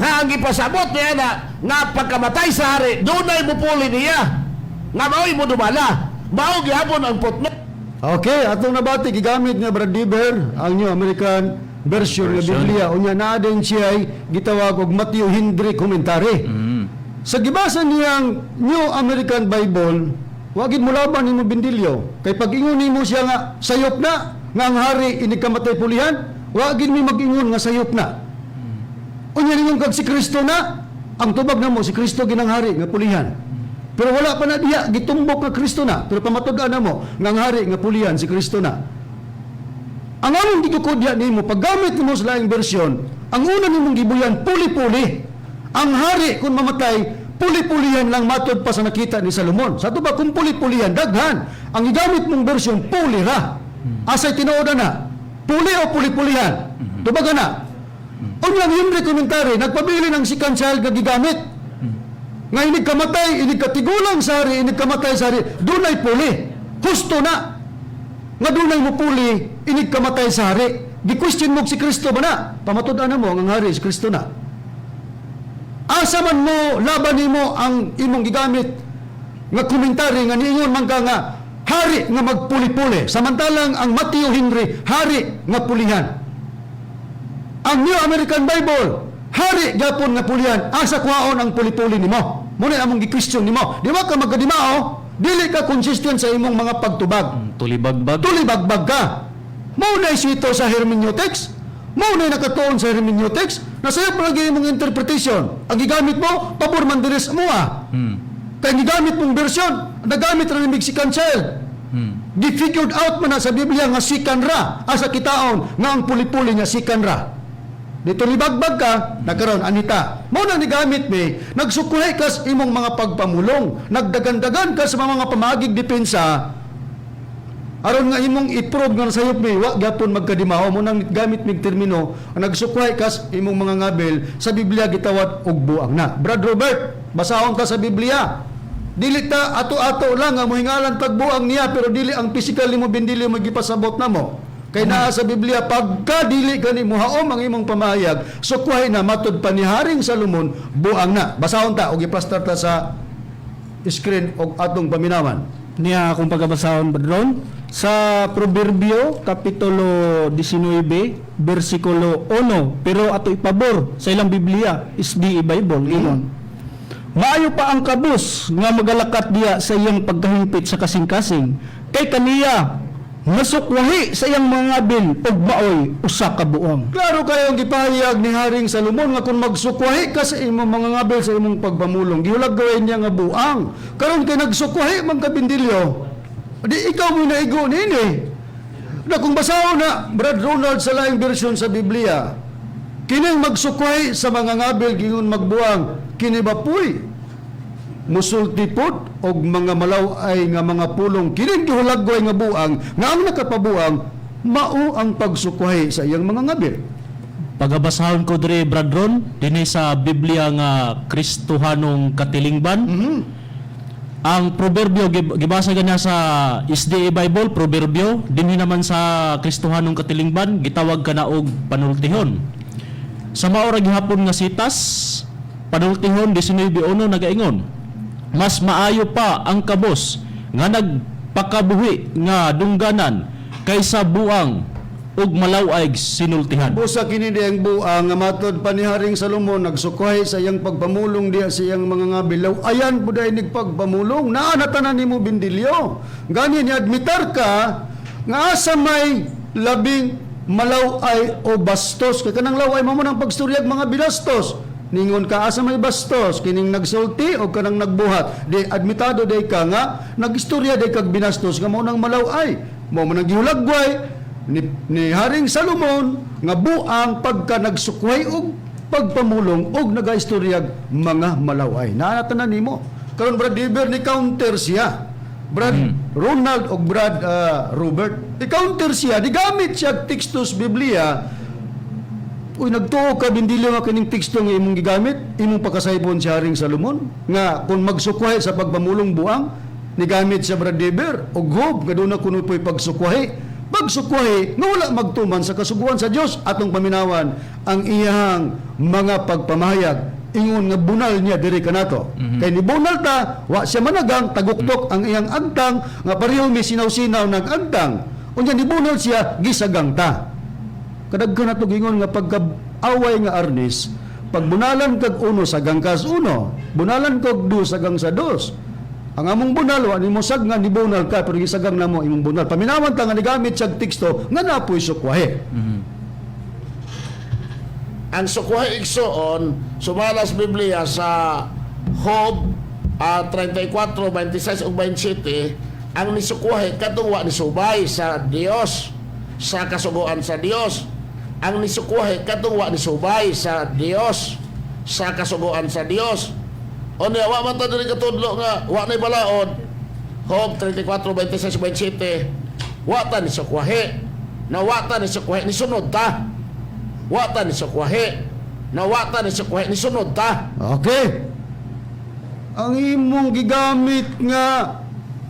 Nga ang gipasabot niya na, nga pagkamatay sa hari, dunay mupuli niya. Nga mao'y mudumala. Mao gihapon ang putno. Okay, atong nabati gigamit nga Brad Diber ang New American Version nga Version. Biblia. Unya naa din siya gitawag og Matthew Henry commentary. Sa gibasa niyang New American Bible, wagid mo laban nimo, Bindilyo. Kay pag ingon nimo siya nga sayop na nga ang hari inigkamatay pulihan, wagid mi mag-ingon nga sayop na. Unya ningon kag si Kristo na, ang tubag namo si Kristo ginang hari nga pulihan. Pero wala pa na diha gitumbok nga Kristo na, pero pamatud-an namo nga ang hari nga pulihan si Kristo na. Ang among gitukod diha nimo, paggamit nimo sa laing bersyon, ang una nimong gibuyan puli-puli. Ang hari kung mamatay, Puli-pulihan lang matod pa sa nakita ni Salomon. Sa ato ba kung puli-pulihan, daghan. Ang gigamit mong version, puli ra. Asay tinuod na. Puli o puli-pulihan? Tubaga na. Unya ang Henry commentary, nagpabili ng second child nga gigamit. Nga inig kamatay, inig katigulang sa hari, inig kamatay sa hari, dunay puli. Husto na. Nga dunay mo puli, inig kamatay sa hari. Gi-question mo si Kristo ba na? Pamatud-an mo ang hari si Kristo na. Asa man mo laban nimo ang imong gigamit nga komentary nga niingon man ka nga hari nga magpuli-puli, samantalang ang Matthew Henry, hari nga pulihan. Ang New American Bible, hari gyapon nga pulihan. Asa kuhaon ang puli-puli nimo? Mo na among gi-question nimo. Di ba ka magkadimao? Dili ka consistent sa imong mga pagtubag. Tulibagbag. Tulibagbag ka. Mao na iswito sa hermeneutics. Mao na nakatuon sa hermeneutics. Nasayop mo lagi imong interpretation. Ang gigamit mo, pabor man diri sa mua. Kay gigamit mong version, nagamit ra ni second child. Gi-figured out man na sa Biblia nga sikan ra, asa kitaon nga ang puli-puli niya sikan ra. Dito libagbag ka, nagkaroon anita. Mao na nigamit mi, nagsukuhay ka sa imong mga pagpamulong, nagdagandagan ka sa mga pamagig depensa, aron nga imong i-prove nga nasayop mi, wa gyapon magkadimao. Mo nang gamit mig termino, ang nagsukway kas imong mga ngabil sa Biblia gitawad og buang na. Brad Robert, basahon ta sa Biblia. Dili ta ato-ato lang nga mohingalan pagbuang niya, pero dili ang physical nimo bindili mo gipasabot namo. Kay naa sa Biblia, pagka dili gani mohaom ang imong pamahayag, sukwahi na matud pa ni Haring Salomon, buang na. Basahon ta og iplastar ta sa screen og atong paminawan. Niya akong pagkabasahon, Badron, sa Proverbio kapitulo 19 bersikulo 1, pero ato ipabor sa ilang Biblia SDA Bible, ingon: "Maayo pa ang kabus nga magalakat diya sa iyang pagkahimpit sa kasing-kasing kay kaniya masukwahi sa iyang mga bil ug maoy usa ka buang." Klaro kayong gipahayag ni Haring Salomon nga kung magsukwahi ka sa imong mga ngabil sa imong pagpamulong, gihulag gawin niya nga buang. Karon kay nagsukwahi man ka, Bindilyo, di ikaw mo naigo nini. Na kung basahon na, Brad Ronald, sa laing version sa Biblia, kining magsukwahi sa mga ngabil gingon magbuang, kini ba puy musulti pod og mga malaw-ay nga mga pulong, kining gihulagway nga buang nga ang nakapabuang mao ang pagsukwahi sa iyang mga ngabil? Pagabasahon ko diri, Brad Ron, dinhi sa Biblia nga Kristohanong Katilingban. Ang proverbio gibasa ganya sa SDA Bible, proverbio dinhi naman sa Kristohanong Katilingban gitawag kana og panultihon. Sa mao ra gihapon nga sitas, Panultihon 19:1 nagaingon: "Mas maayo pa ang kabos nga nagpakabuhi nga dungganan kaysa buang ug malaw-ay sinultihan." Busa kini diyang buang nga matod pa ni Haring Salomon nagsukway sa iyang pagpamulong diya sa iyang mga ngabilaw. Ayan po dahil pagpamulong. Naa na tanan nimo, Bindilyo. Gani ni admitar ka nga asa may labing malaw-ay o bastos. Kay kanang law-ay mo nang pagsturyag mga binastos. Ningon ka, asa may bastos, kining nagsulti o kanang nagbuhat? Di admitado day ka nga nagistorya day kag binastos nga mao nang malaw-ay. Mao man ang gihulagway ni Haring Salomon nga buang pagka nagsukway og pagpamulong og nagaistoryag mga malaway. Naa tanan nimo. Karon, Brad Diber, ni counter siya. Brad Ronald og Brad Robert. Ni counter siya, digamit siya tekstos Biblia. Uy, nagtuo ka, Bindilyo, nga kining teksto nga imong gigamit, imong pakasaypon si Haring Salomon, nga kung magsukwahi sa pagpamulong buang, nigamit sa Brad Deber, og Job, nga doon na kuno po'y pagsukwahi. Pagsukwahi, nga wala magtuman sa kasuguan sa Dios, atong paminawan ang iyang mga pagpamahayag. Ingon nga bunal niya diri kanato. Kay ni bunal ta, wa siya managang, taguktok ang iyang agtang, nga pareho mi sinaw-sinaw ng agtang. Unya ni bunal siya, gisagang ta. Kadaghan na gingon nga pagka-away nga arnis, pag bunalan kag uno, sagang kas uno, bunalan kag du, sagang sa dos. Ang among bunal, wa nimo sag nga ni bunal ka, pero gisagang namo imong bunal. Paminawan ta nga nigamit siya teksto nga napoy sukwahe. Ang sukwahi igsoon sumala sa Biblia sa Job 34:26 ug 27, ang nisukwahi katong wa nisubay sa Dios, sa kasuguan sa Dios. Ang nisukwahi katong wa nisubay sa Dios, sa kasuguan sa Dios. O niya, wa man ta diri katudlo nga wa nay balaod. Job 34, 26, 27. Wa ta ni sukwahi. Na wa ta ni sukwahi ni sunod ta. Wa ta ni sukwahi. Na wa ta ni sukwahi ni sunod ta. Okay. Ang imong gigamit nga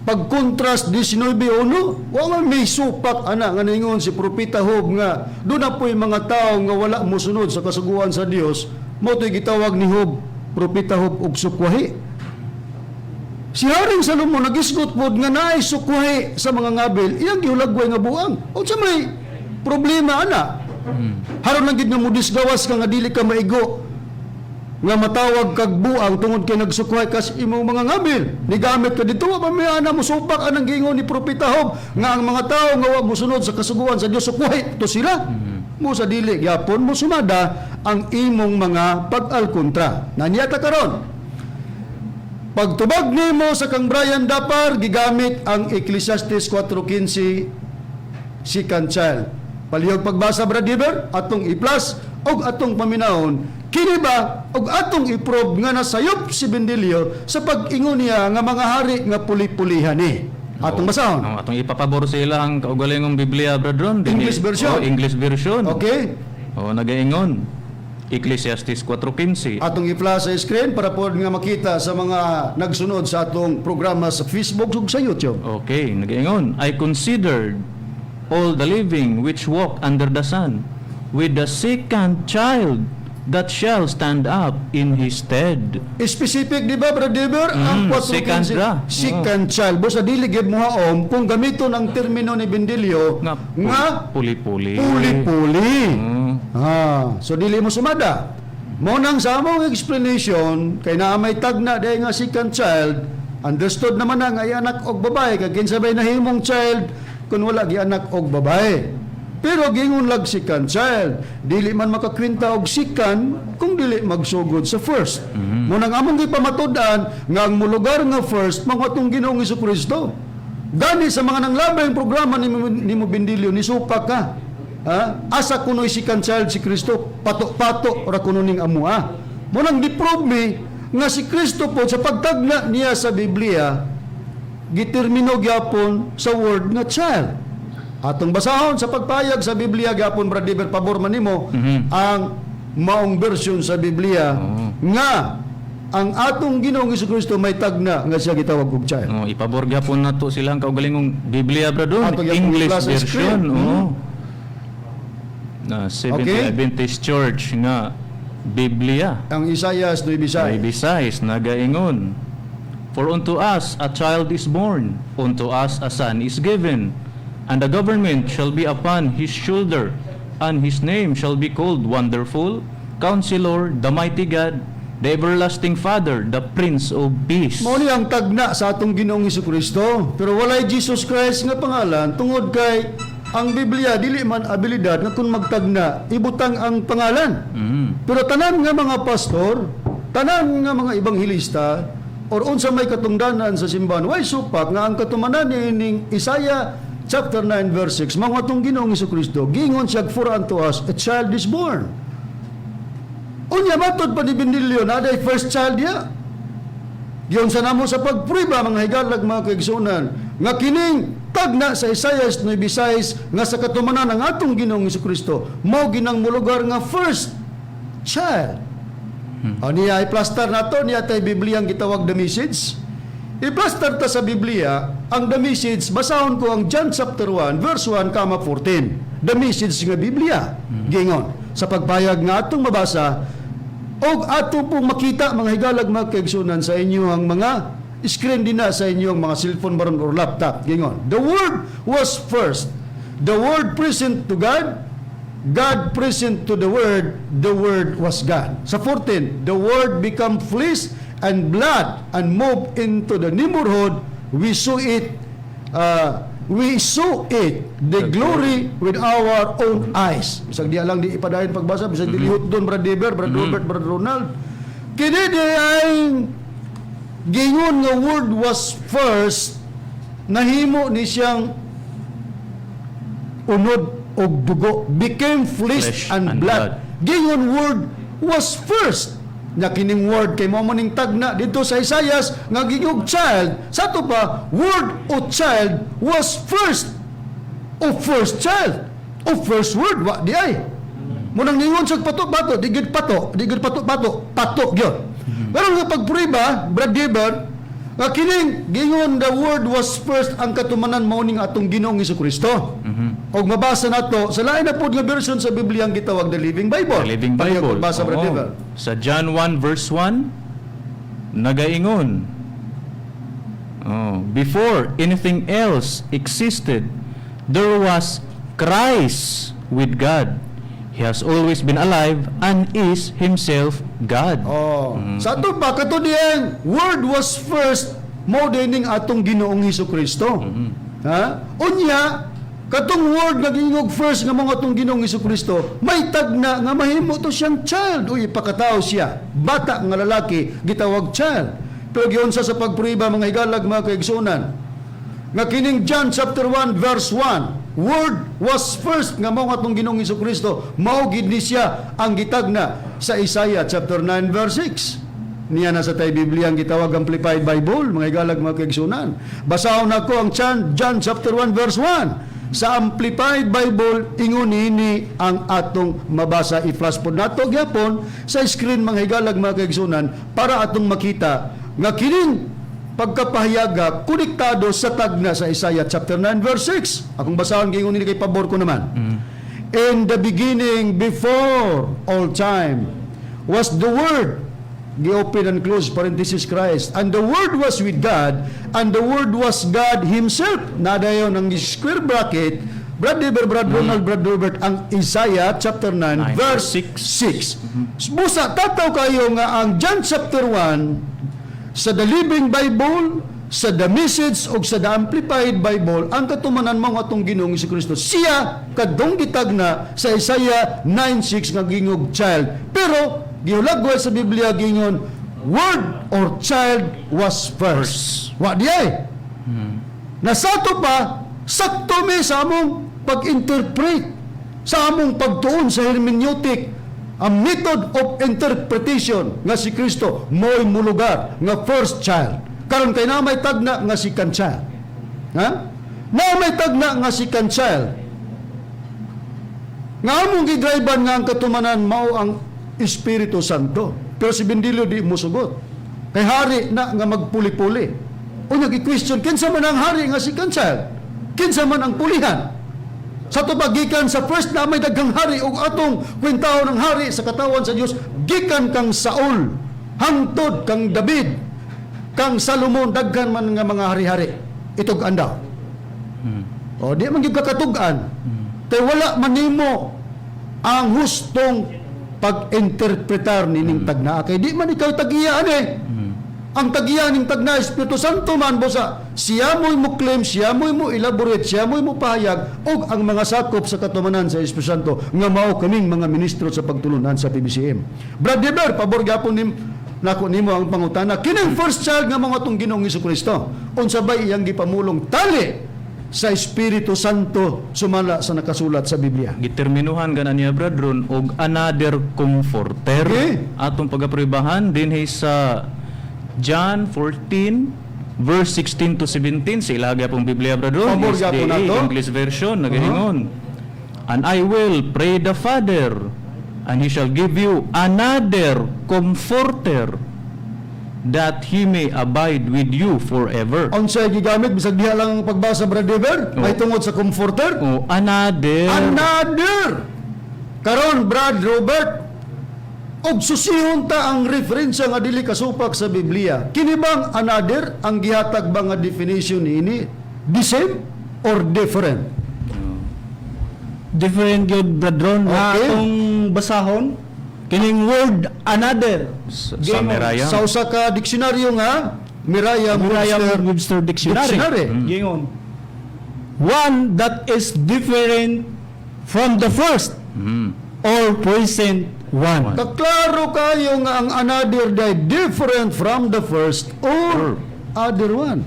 pag-contrast 19:1, wa man may supak ana nga ningon si Propeta Job nga doon na po'y mga tao nga wala mosunod sa kasuguan sa Dios, mao to'y gitawag ni Job, Propeta Job, og sukwahi. Si Haring Salomon nagisgot pod nga naay sukwahi sa mga ngabil, iyang gihulagway nga buang. Unsa may problema ana? Haron lang gid nga modisgawas ka nga dili ka maigo nga matawag kag buang tungod kay nagsukwahi kas imong mga ngabil. Nigamit ka dito, wa pa may ana mosupak anang giingon ni Propeta Job nga ang mga tao nga wa mosunod sa kasuguan sa Dios, sukwahi to sila. Mo sa dili gyapon mo sumada ang imong mga pag-alkontra. Nanyata karon. Pagtubag nimo sa kang Brian Dapar, gigamit ang Ecclesiastes 4:15 second child. Palihog pagbasa, Brad Giver, atong i-plus og atong paminahon kini ba og atong i-probe nga nasayop si Bendilio sa pag-ingon niya nga mga hari nga puli-pulihan ni. Atong basahon. Ang atong ipapabor sa ilang kaugalingong Biblia, Brad Ron. English version. Oh, English version. Okay? Oh, nagaingon. Ecclesiastes 4:15. Atong i-flash sa screen para po nga makita sa mga nagsunod sa atong programa sa Facebook ug sa YouTube. Okay, nagaingon. "I considered all the living which walk under the sun, with the second child that shall stand up in his stead." Specific, di ba, Brad Dever? Ang 4:15, Second ra. Second child. Busa dili gid mohaom kung gamiton ang termino ni Bendilio Nga, nga puli-puli. puli-puli. Ah, so dili mo sumada. Mo nang sa among explanation kay naa may tagna day nga second child, understood naman na nga anak og babae kay kinsa bay nahimong child kun wala gi anak og babae? Pero gingon lag second child, dili man makakwenta og second kung dili magsugod sa first. Mo nang among gipamatud-an nga ang mulugar nga first mao atong Ginoong Kristo. Gani sa mga nanglabay programa ni mo Bendilio, ni supak ka. Ha? Asa kuno'y second child si Kristo, pato-pato ra kuno ning amua. Mo nang gi-prove mi nga si Kristo po sa pagtagna niya sa Biblia gitermino gyapon sa word nga child. Atong basahon sa pagpayag sa Biblia gyapon, Brad Dever, pabor man nimo ang maong version sa Biblia nga ang atong Ginoong Kristo may tagna nga siya gitawag og child. Oh, ipabor gyapon nato silang kaugalingong Biblia, Brad Ron. Ato gyapon English i-plus sa version. screen. Oo. Na Seventh Adventist Church nga Biblia. Ang Isaias 9:6. 9:6, nagaingon. "For unto us a child is born, unto us a son is given, and the government shall be upon his shoulder, and his name shall be called Wonderful, Counselor, the Mighty God, the Everlasting Father, the Prince of Peace." Mao ni ang tagna sa atong Ginoong Kristo. Pero walay Jesus Christ nga pangalan tungod kay ang Biblia dili man abilidad nga kung magtagna ibutang ang pangalan. Pero tanan nga mga pastor, tanan nga mga ebanghelista or unsa may katungdanan sa simbahan, way supak nga ang katumanan niining Isaiah chapter 9 verse 6 mao atong Ginoong Kristo. Gingon siya, "For unto us a child is born." Unya matod pa ni Bendilio na aday first child niya. Giyon sa namo sa pagprueba, mga higalag, mga kaigsunan, nga kining tagna sa Isaiah 9:6 nga sa katumanan ng atong Ginoong Kristo mao ginang mulugar nga first child. O niya i-plaster nato niya tay Biblia ang gitawag The Message. I-plaster ta sa Biblia ang The Message, basahon ko ang John chapter 1 verse 1 comma 14. The Message nga Biblia. Gingon sa pagpayag nga atong mabasa og ato pong makita, mga higalag, mga kaigsunan, sa inyong mga screen din na sa inyong mga cellphone baron or laptop. Gingon, "The Word was first. The Word present to God. God present to the Word. The Word was God." Sa 14, "The Word become flesh and blood and moved into the neighborhood. We saw it, the glory, with our own eyes." Bisag di lang di ipadayon pagbasa, bisag dilihot doon, Brad Deber, Brad Robert, Brad Ronald. Kini di ay gingon nga Word was first, nahimo ni siyang unod og dugo, became flesh Flesh and and blood. Blood. Gingon Word was first. Nya kining word kay mao maning tagna dito sa Isaias nga gingog child. Sa ato pa, word o child was first o first child o first word, wa di ay. Munang ningon sa pato bato, di gid pato, di gid pato bato, pato gyud. Pero nga pagprueba, Brad Dever, nga kining gingon the word was first, ang katumanan mao ning atong Ginoong Kristo. Og mabasa nato sa lain na pod nga version sa Biblia ang gitawag the Living Bible. The Living Pahayag Bible. pagbasa, Brad Oo. Dever. Sa John 1 verse 1, nagaingon. Oh, before anything else existed, there was Christ with God. He has always been alive and is himself God. Oh. Sa ato pa, kato diyang word was first mao ning atong Ginoong Hesus Kristo. Ha? Unya katong word nga giingog first nga mga atong Ginoong Hesus Kristo, may tagna nga mahimo to siyang child o ipakatao siya. Bata nga lalaki gitawag child. Pero giunsa sa pagprueba, mga higalag, mga kaigsuonan, nga kining John chapter 1 verse 1, word was first nga mao atong Ginoong Kristo, mao gid ni siya ang gitagna sa Isaiah chapter 9 verse 6. Niya na sa tay Biblia ang gitawag Amplified Bible, mga higalag, mga kaigsuonan. Basahon nako ang John chapter 1 verse 1 sa Amplified Bible. Ingon ini ang atong mabasa. I-flash pod nato gyapon sa screen, mga higalag, mga kaigsuonan, para atong makita nga kining pagkapahayaga konektado sa tagna sa Isaiah chapter 9 verse 6. Akong basahon, gingon nini kay pabor ko naman. In the beginning, before all time, was the Word, gi-open and close parenthesis, Christ. And the Word was with God, and the Word was God Himself. Nadayon ang square bracket, Brad Dever, Brad Ronald, Brad Robert, ang Isaiah chapter 9, 9 verse 6. Busa, tataw kayo nga ang John chapter 1 sa The Living Bible, sa The Message o sa The Amplified Bible, ang katumanan mo atong Ginoong Kristo. Siya kadtong gitagna sa Isaiah 9:6 nga gingog child. Pero gihulagway sa Biblia gingon word or child was first. Wa di ay. Nasato pa, sakto mi sa among pag-interpret, sa among pagtuon sa hermeneutic, ang method of interpretation nga si Kristo mo'y mulugar nga first child. Karon kay na may tagna nga second child. Ha? Na may tagna nga second child. Nga among gidriban nga ang katumanan mao ang Espiritu Santo. Pero si Bendilio di musugot. Kay hari na nga magpuli-puli. Unya gi-question, kinsa man ang hari nga second child? Kinsa man ang pulihan? Sa ato pa, gikan sa first na may daghang hari ug atong kwentahon ng hari sa katawan sa Dios gikan kang Saul hangtod kang David, kang Salomon, daghan man nga mga hari-hari itug-an daw. O di man gyud kakatug-an. Kay wala man nimo ang hustong pag-interpretar nining tagna kay di man ikaw tag-iya ani. Ang tag-iya ning tagna Espiritu Santo man, busa siya mo'y mo claim, siya mo'y mo elaborate, siya mo'y mo pahayag ug ang mga sakop sa katumanan sa Espiritu Santo nga mao kaming mga ministro sa pagtulunan sa PBCM. Brad Deber, pabor gyapon nim nako nimo ang pangutana. Kining first child nga mga atong Ginoong Kristo, unsa bay iyang gipamulong tali sa Espiritu Santo sumala sa nakasulat sa Biblia? Giterminuhan gana niya, Brad Ron, og another comforter. Atong pagaprobahan dinhi sa John 14 verse 16 to 17 sa ilaga pong Biblia, Brad Ron. Pabor gyapon SDA, nato. English version, nagaingon. And I will pray the Father, and he shall give you another comforter, that he may abide with you forever. Unsay gigamit bisag diha lang ang pagbasa, Brad Deber? Oo. May tungod sa comforter? Oh, another. Another. Karon, Brad Robert, og susihon ta ang referensya nga dili kasupak sa Biblia. Kini bang another ang gihatag ba nga definition niini? The same or different? Different gyud, Brad Ron. Nga atong basahon kining word another. Sa Meraya. Sa usa ka diksyonaryo nga Merriam-Webster Merriam-Webster Dictionary. Dictionary. Gingon. One that is different from the first or present one. Kaklaro kayo nga ang another day different from the first or other one.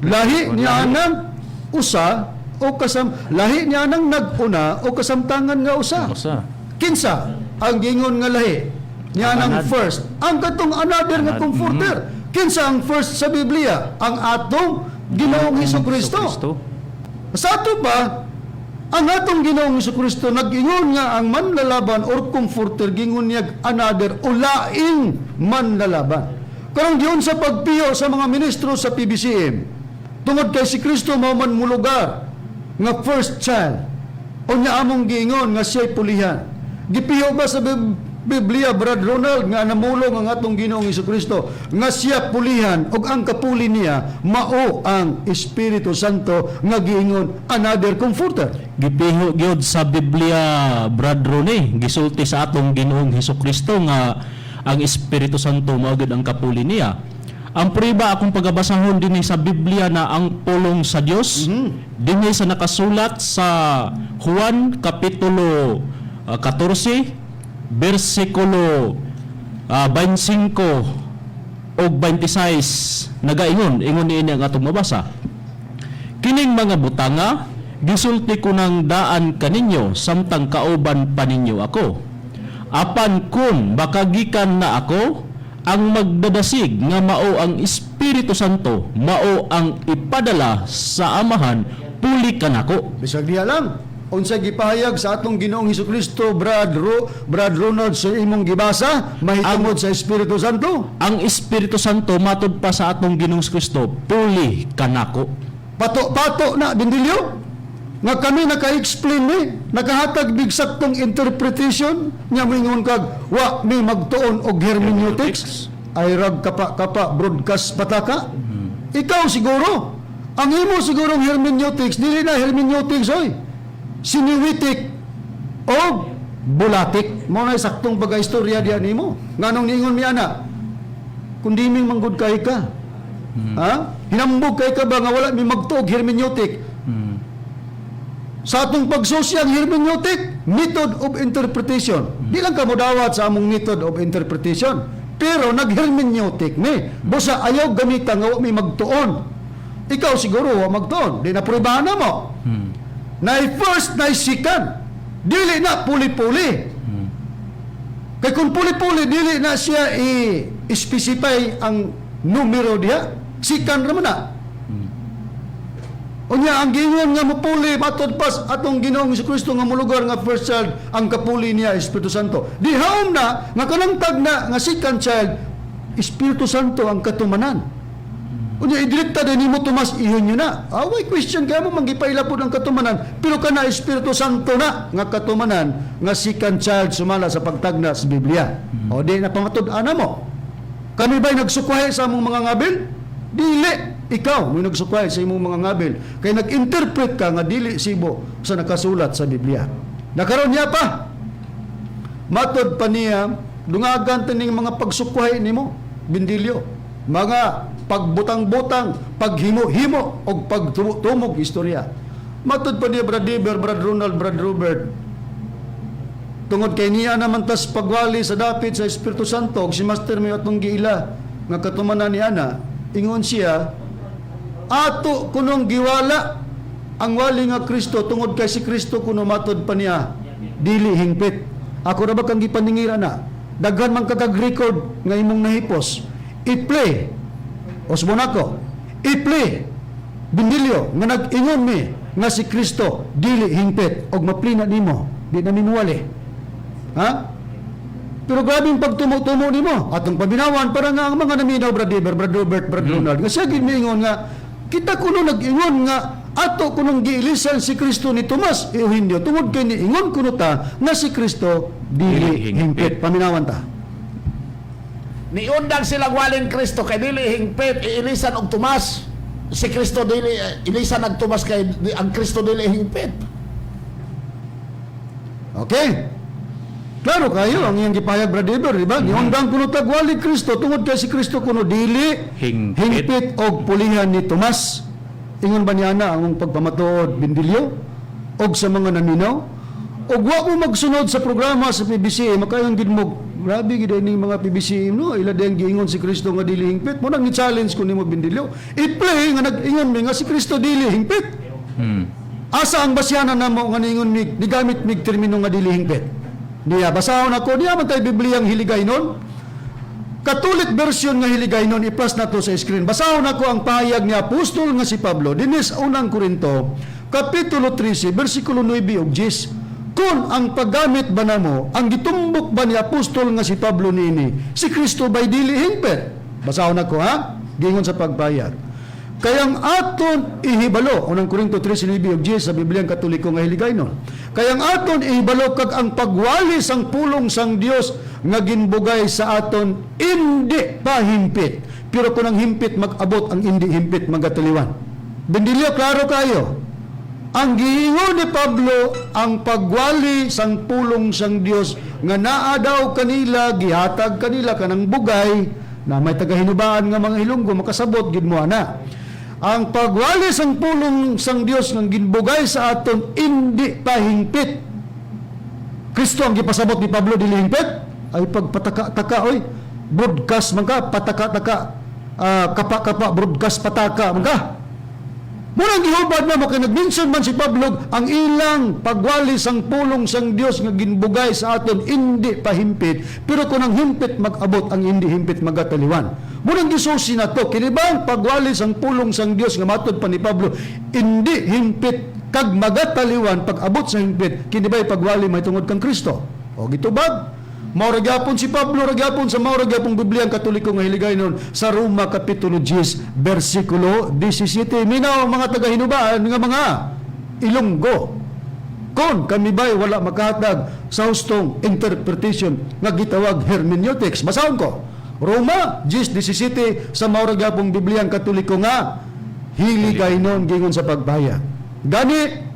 Lahi niya anang usa o kasam lahi niya anang nag-una o kasamtangan nga usa. Usa. Kinsa ang gingon nga lahi? Niya Ang ang anad. first. Ang katong another nga comforter. Kinsa ang first sa Biblia? Ang atong Ginoong Hesukristo. Sa ato ba, ang atong Ginoong Hesukristo nag-ingon nga ang manlalaban or comforter, gingon niya another o laing manlalaban. Karong diyon sa pagpiyo sa mga ministro sa PBCM, tungod kay si Kristo mao man mulugar nga first child, unya among giingon nga siya'y pulihan. Gipiyo ba sa Biblia, Brad Ronald, nga namulong ang atong Ginoong Hesukristo nga siya pulihan ug ang kapuli niya mao ang Espiritu Santo nga giingon another comforter? Gipiho gyud sa Biblia, Brad Ronnie, gisulti sa atong Ginoong Hesukristo nga ang Espiritu Santo mao gyud ang kapuli niya. Ang prueba akong pagabasahon dinhi sa Biblia na ang pulong sa Dios, dinhi sa nakasulat sa Juan kapitulo 14 bersikulo 25 og 26, nagaingon, ingon niini ang atong mabasa: "Kining mga butanga gisulti ko ng daan kaninyo samtang kauban pa ninyo ako. Apan kung makagikan na ako, ang magdadasig nga mao ang Espiritu Santo, mao ang ipadala sa Amahan, puli kanako." Bisag diha lang, unsay gipahayag sa atong Ginoong Hesukristo, Brad Ronald, sa imong gibasa mahitungod sa Espiritu Santo? Ang Espiritu Santo, matud pa sa atong Ginoong Kristo, puli kanako. Pato-pato na bindilyo nga kami naka-explain ni, nakahatag mig saktong interpretation nya, moingon kag wa mi magtuon og hermeneutics. Ay rag kapa-kapa broadcast pataka. Ikaw siguro, ang imo sigurong hermeneutics dili na hermeneutics oy, siniwitik o bulatik mo na saktong pagka-istorya diyan nimo. Nganong niingon mi ana, kundi ming manggod kay ka, ha, hinambog kay ka ba nga wala mi magtuog hermeneutic? Sa atong pagsusi ang hermeneutic, method of interpretation. Di lang ka modawat sa among method of interpretation. Pero nag-hermeneutic mi. Busa ayaw gamita nga wa mi magtuon. Ikaw siguro wa magtuon. Di na pruebahan na mo. Nay first, nay second. Dili na puli-puli. Kay kung puli-puli, dili na siya i-specify ang numero diha. Second raman na. Unya ang giingon nga mupuli matod pas atong Ginoong Kristo nga mulugar nga first child, ang kapuli niya Espiritu Santo. Di haom na nga kanang tagna nga second child, Espiritu Santo ang katumanan. Unya idirekta din nimo Tomas iyon yun na. Away question kaya mo manggipaila pud ang katumanan, pero kana Espiritu Santo na nga katumanan nga second child sumala sa pagtagna sa Biblia. O di na pamatud-an mo. Kami ba'y nagsukwahe sa among mga ngabil? Dili. Ikaw mo nagsukwahe sa imong mga ngabil. Kay nag-interpret ka nga dili sibo sa nakasulat sa Biblia. Nakaroon niya pa. Matod pa niya, dungagan tining mga pagsukwahe nimo, bindilyo. Mga pagbutang-butang, paghimo-himo, o pagtumog istorya. Matod pa niya, Brad Deber, Brad Ronald, Brad Robert, tungod kay niya naman tas pagwali sa dapit sa Espiritu Santo ug si Master may atong giila nga katumanan ni ana, ingon siya ato kunong giwala ang wali nga Kristo tungod kay si Kristo kuno, matod pa niya, dili hingpit. Ako ra ba kang gipaningira na? Daghan man kag record nga imong nahipos. I-play Osbon ako, i-play bindilyo nga nag-ingon mi nga si Kristo dili hingpit og maplina nimo di na minuwali, ha. Pero grabe yung pagtumo-tumo nimo. Atong paminawan para nga ang mga naminaw, Brad Eber, Brad Robert, Brad Ronald, nga siya gid miingon nga kita kuno nag-ingon nga ato kunong giilisan si Kristo ni Tomas Eugenio tungod kay niingon kuno ta nga si Kristo dili Dili hingpit. hingpit. Paminawan ta. Niundang sila walin Kristo kay dili hingpit, iilisan og Tomas. Si Kristo dili ilisan og Tomas kay ang Kristo dili hingpit. Okay? Klaro kayo ang iyang gipahayag, Brad Eber, di ba? Giundang kuno tag wali Kristo tungod kay si Kristo kuno dili Hingpit. Hingpit og pulihan ni Tomas. Ingon ba niya na ang pagpamatuod, bindilyo og sa mga naminaw? Og wa mo magsunod sa programa sa PBCA, makayon gid mo, grabe gid ning mga PBCA no, ila diyang giingon si Kristo nga dili hingpit. Mo nang ni-challenge ko nimo, bindilyo. I-play nga nag-ingon mi nga si Kristo dili hingpit. Asa ang basyanan namo nga niingon mig, nigamit mig termino nga dili hingpit? Niya, basahon ako, niya man tay Bibliang Hiligaynon. Catholic version nga Hiligaynon, i-plus na to sa screen. Basahon ako ang pahayag ni Apostol nga si Pablo dinis Unang Korinto, Kapitulo 13, versikulo 9 ug 10. Kung ang paggamit ba namo, ang gitumbok ba ni Apostol nga si Pablo niini, si Kristo bay dili hingpit? Basahon ako ha, gingon sa pagpahayag. Kaya ang aton ihibalo, Unang Korinto 13, 9 ug 10 sa Bibliang Katoliko nga Hiligaynon. Kaya ang aton ihibalo kag ang pagwali sang pulong sang Dios nga ginbugay sa aton hindi pa himpit. Pero kung ang himpit mag-abot, ang hindi himpit magataliwan. Bendilyo, klaro kayo. Ang giingon ni Pablo ang pagwali sang pulong sang Dios nga naa daw kanila, gihatag kanila kanang bugay na may tagahinubaan nga mga Ilonggo makasabot gid mo ana. Ang pagwali sang pulong sang Dios nga ginbugay sa aton hindi pa hingpit. Kristo ang gipasabot ni Pablo dili hingpit ay pagpataka-taka oy, broadcast man ka pataka-taka, kapa-kapa broadcast pataka man ka. Murang gihubad na mo kay nag-mention man si Pablo ang ilang pagwali sang pulong sang Dios nga ginbugay sa aton hindi pa himpit, pero kung ang himpit mag-abot, ang hindi himpit magataliwan. Murang gisusi na to kini ba ang pagwali sang pulong sang Dios nga matod pa ni Pablo hindi himpit kag magataliwan pag abot sa himpit, kini ba pagwali mahitungod kang Kristo? O gitubag. Mao ra gyapon si Pablo ra gyapon sa mao ra gyapong Biblia ang Katoliko nga Hiligaynon sa Roma kapitulo 10 bersikulo 17. Minaw ang mga tagahinubaan nga mga Ilonggo. Kon kami ba'y wala makahatag sa hustong interpretation nga gitawag hermeneutics. Basahon ko. Roma 10:17 sa mao ra gyapong Biblia ang Katoliko nga Hiligaynon gingon sa pagpahayag. Gani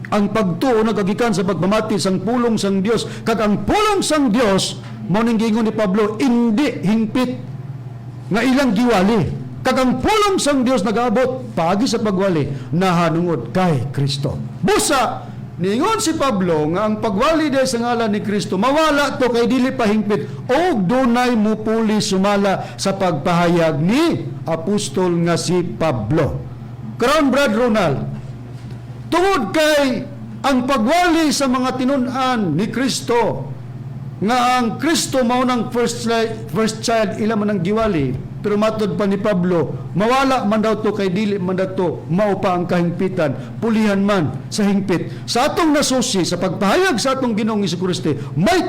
ang pagtuo nagagikan sa pagpamati sang pulong sang Dios kag ang pulong sang Dios mao ning giingon ni Pablo hindi hingpit nga ilang giwali kag ang pulong sang Dios nagaabot paagi sa pagwali nahanungod kay Kristo. Busa niingon si Pablo nga ang pagwali dahil sa ngalan ni Kristo mawala to kay dili pa hingpit og dunay mupuli sumala sa pagpahayag ni apostol nga si Pablo. Karon, Brad Ronald, tungod kay ang pagwali sa mga tinun-an ni Kristo nga ang Kristo mao nang first child ila man ang giwali, pero matod pa ni Pablo mawala man daw to kay dili man daw to mao pa ang kahingpitan, pulihan man sa hingpit. Sa atong nasusi sa pagpahayag sa atong Ginoong Hesukristo, may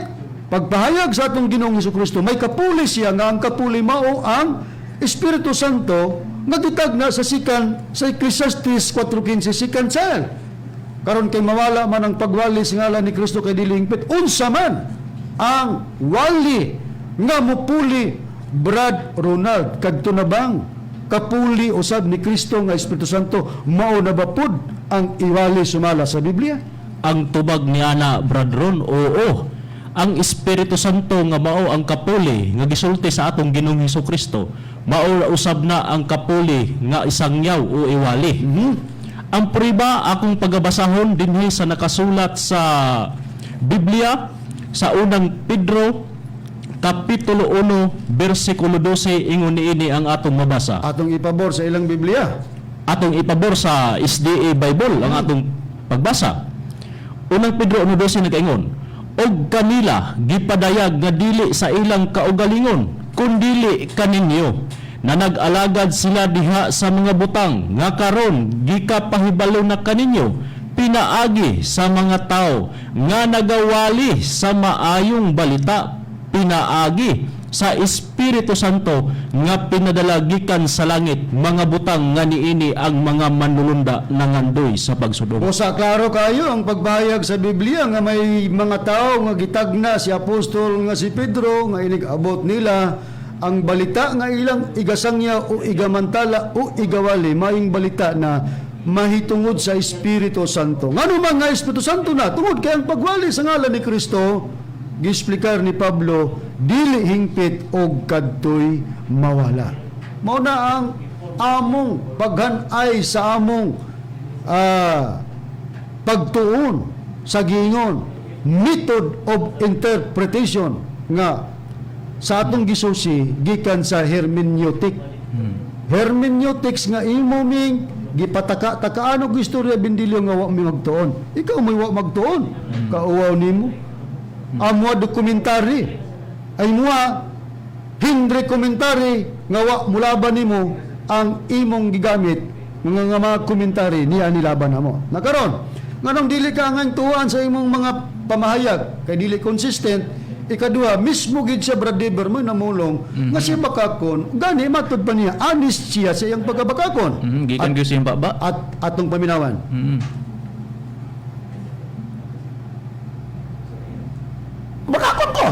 pagpahayag sa atong Ginoong Hesukristo, may kapuli siya nga ang kapuli mao ang Espiritu Santo nga gitagna sa sikan sa Ecclesiastes 4:15, second child. Karon kay mawala man ang pagwali sa ngalan ni Kristo kay dili hingpit, unsa man ang wali nga mupuli, Brad Ronald? Kadto na bang kapuli usab ni Kristo nga Espiritu Santo mao na ba pud ang iwali sumala sa Biblia? Ang tubag ni ana, Brad Ron, oo. Ang Espiritu Santo nga mao ang kapuli nga gisulti sa atong Ginoong Hesus Kristo, mao ra usab na ang kapuli nga isangyaw o iwali. Ang priba akong pagabasahon dinhi sa nakasulat sa Biblia sa Unang Pedro Kapitulo 1 bersikulo 12, ingon niini ang atong mabasa. Atong ipabor sa ilang Biblia. Atong ipabor sa SDA Bible ang atong pagbasa. Unang Pedro 1:12 nagaingon, "Og kanila gipadayag nga dili sa ilang kaugalingon kundili kaninyo na nag-alagad sila diha sa mga butang nga karon gikapahibalo na kaninyo pinaagi sa mga tao nga nagawali sa maayong balita pinaagi sa Espiritu Santo nga pinadala gikan sa langit, mga butang nga niini ang mga manlulunda nangandoy sa pagsudong." Usa, klaro kayo ang pagpahayag sa Biblia nga may mga tao nga gitagna si apostol nga si Pedro nga inig-abot nila ang balita nga ilang igasangya o igamantala o igawali maayong balita na mahitungod sa Espiritu Santo. Ngano man nga Espiritu Santo na? Tungod kay ang pagwali sa ngalan ni Kristo giexplikar ni Pablo dili hingpit og kadtoy mawala. Mao na ang among paghanay sa among pagtuon sa giingon method of interpretation nga sa atong gisusi gikan sa hermeneutic. Hermeneutics nga imo ming gipataka-takaan og istorya, Bindilyo, nga wa mi magtuon. Ikaw may wa magtuon. Kauwaw nimo. Amo dokumentary. Ay mua hindre komentary nga wa mulaban nimo ang imong gigamit nga nga mga komentary niya nilaban namo. Nakaron, nganong dili ka ang tuwan sa imong mga pamahayag kay dili consistent? Ikaduha, mismo gid siya, Brad Dever, mo namulong nga siya bakakon, gani matud pa niya honest siya sa iyang pagkabakakon. Gikan gyud siyang baba. At atong paminawan. Bakakon ko.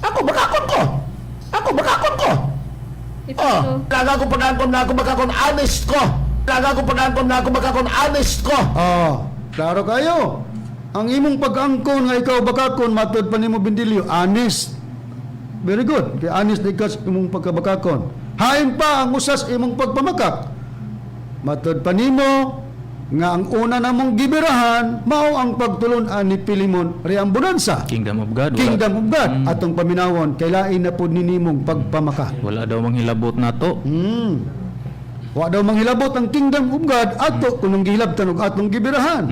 Ako bakakon ko. Ako bakakon ko. Oh, kaga ko pagangkon na ako bakakon, honest ko. Kaga ko pagangkon na ako bakakon, honest ko. Ah, klaro kayo. Ang imong pag-angkon nga ikaw bakakon, matud pa nimo, Bindilyo, honest. Very good. Kay honest di ka sa imong pagkabakakon. Hain pa ang usas imong pagpamakak. Matud pa nimo nga ang una namong gibirahan mao ang pagtulun-an ni Pilimon Reambonanza. Kingdom of God. Wala, Kingdom of God. Atong paminawon kay lain na pud ni nimong pagpamakak. Wala daw manghilabot nato. Wa daw manghilabot ang Kingdom of God ato kunong gihilabtan og atong gibirahan.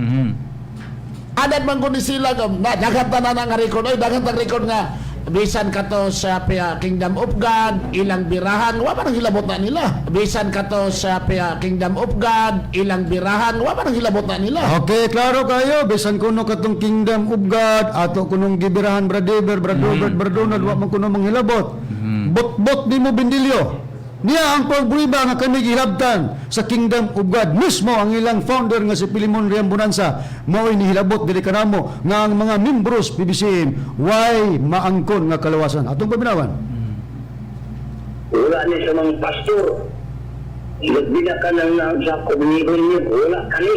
Adan man ko ni sila na daghan ta na nga record oy, daghan ta record nga bisan kato sa Kingdom of God ilang birahan, wa man ang hilabot na nila. Bisan kato sa Kingdom of God ilang birahan, wa man ang hilabot na nila. Okay, klaro kayo. Bisan kuno katong Kingdom of God, ato kunong gibirahan, Brad Dever, Brad Robert, Brad Donald, wa man kuno manghilabot. Bot-bot nimo, Bindilyo. Niya ang pagbuiba nga kami gihilabtan sa Kingdom of God. Mismo ang ilang founder nga si Pilimon Reambonanza, mao'y nihilabot diri kanamo nga ang mga membros PBCM way maangkon nga kalawasan. Atong paminawan. Wala ni sa mga pastor. Nagbina ka nang nang sa komunidad niyo. Wala kani.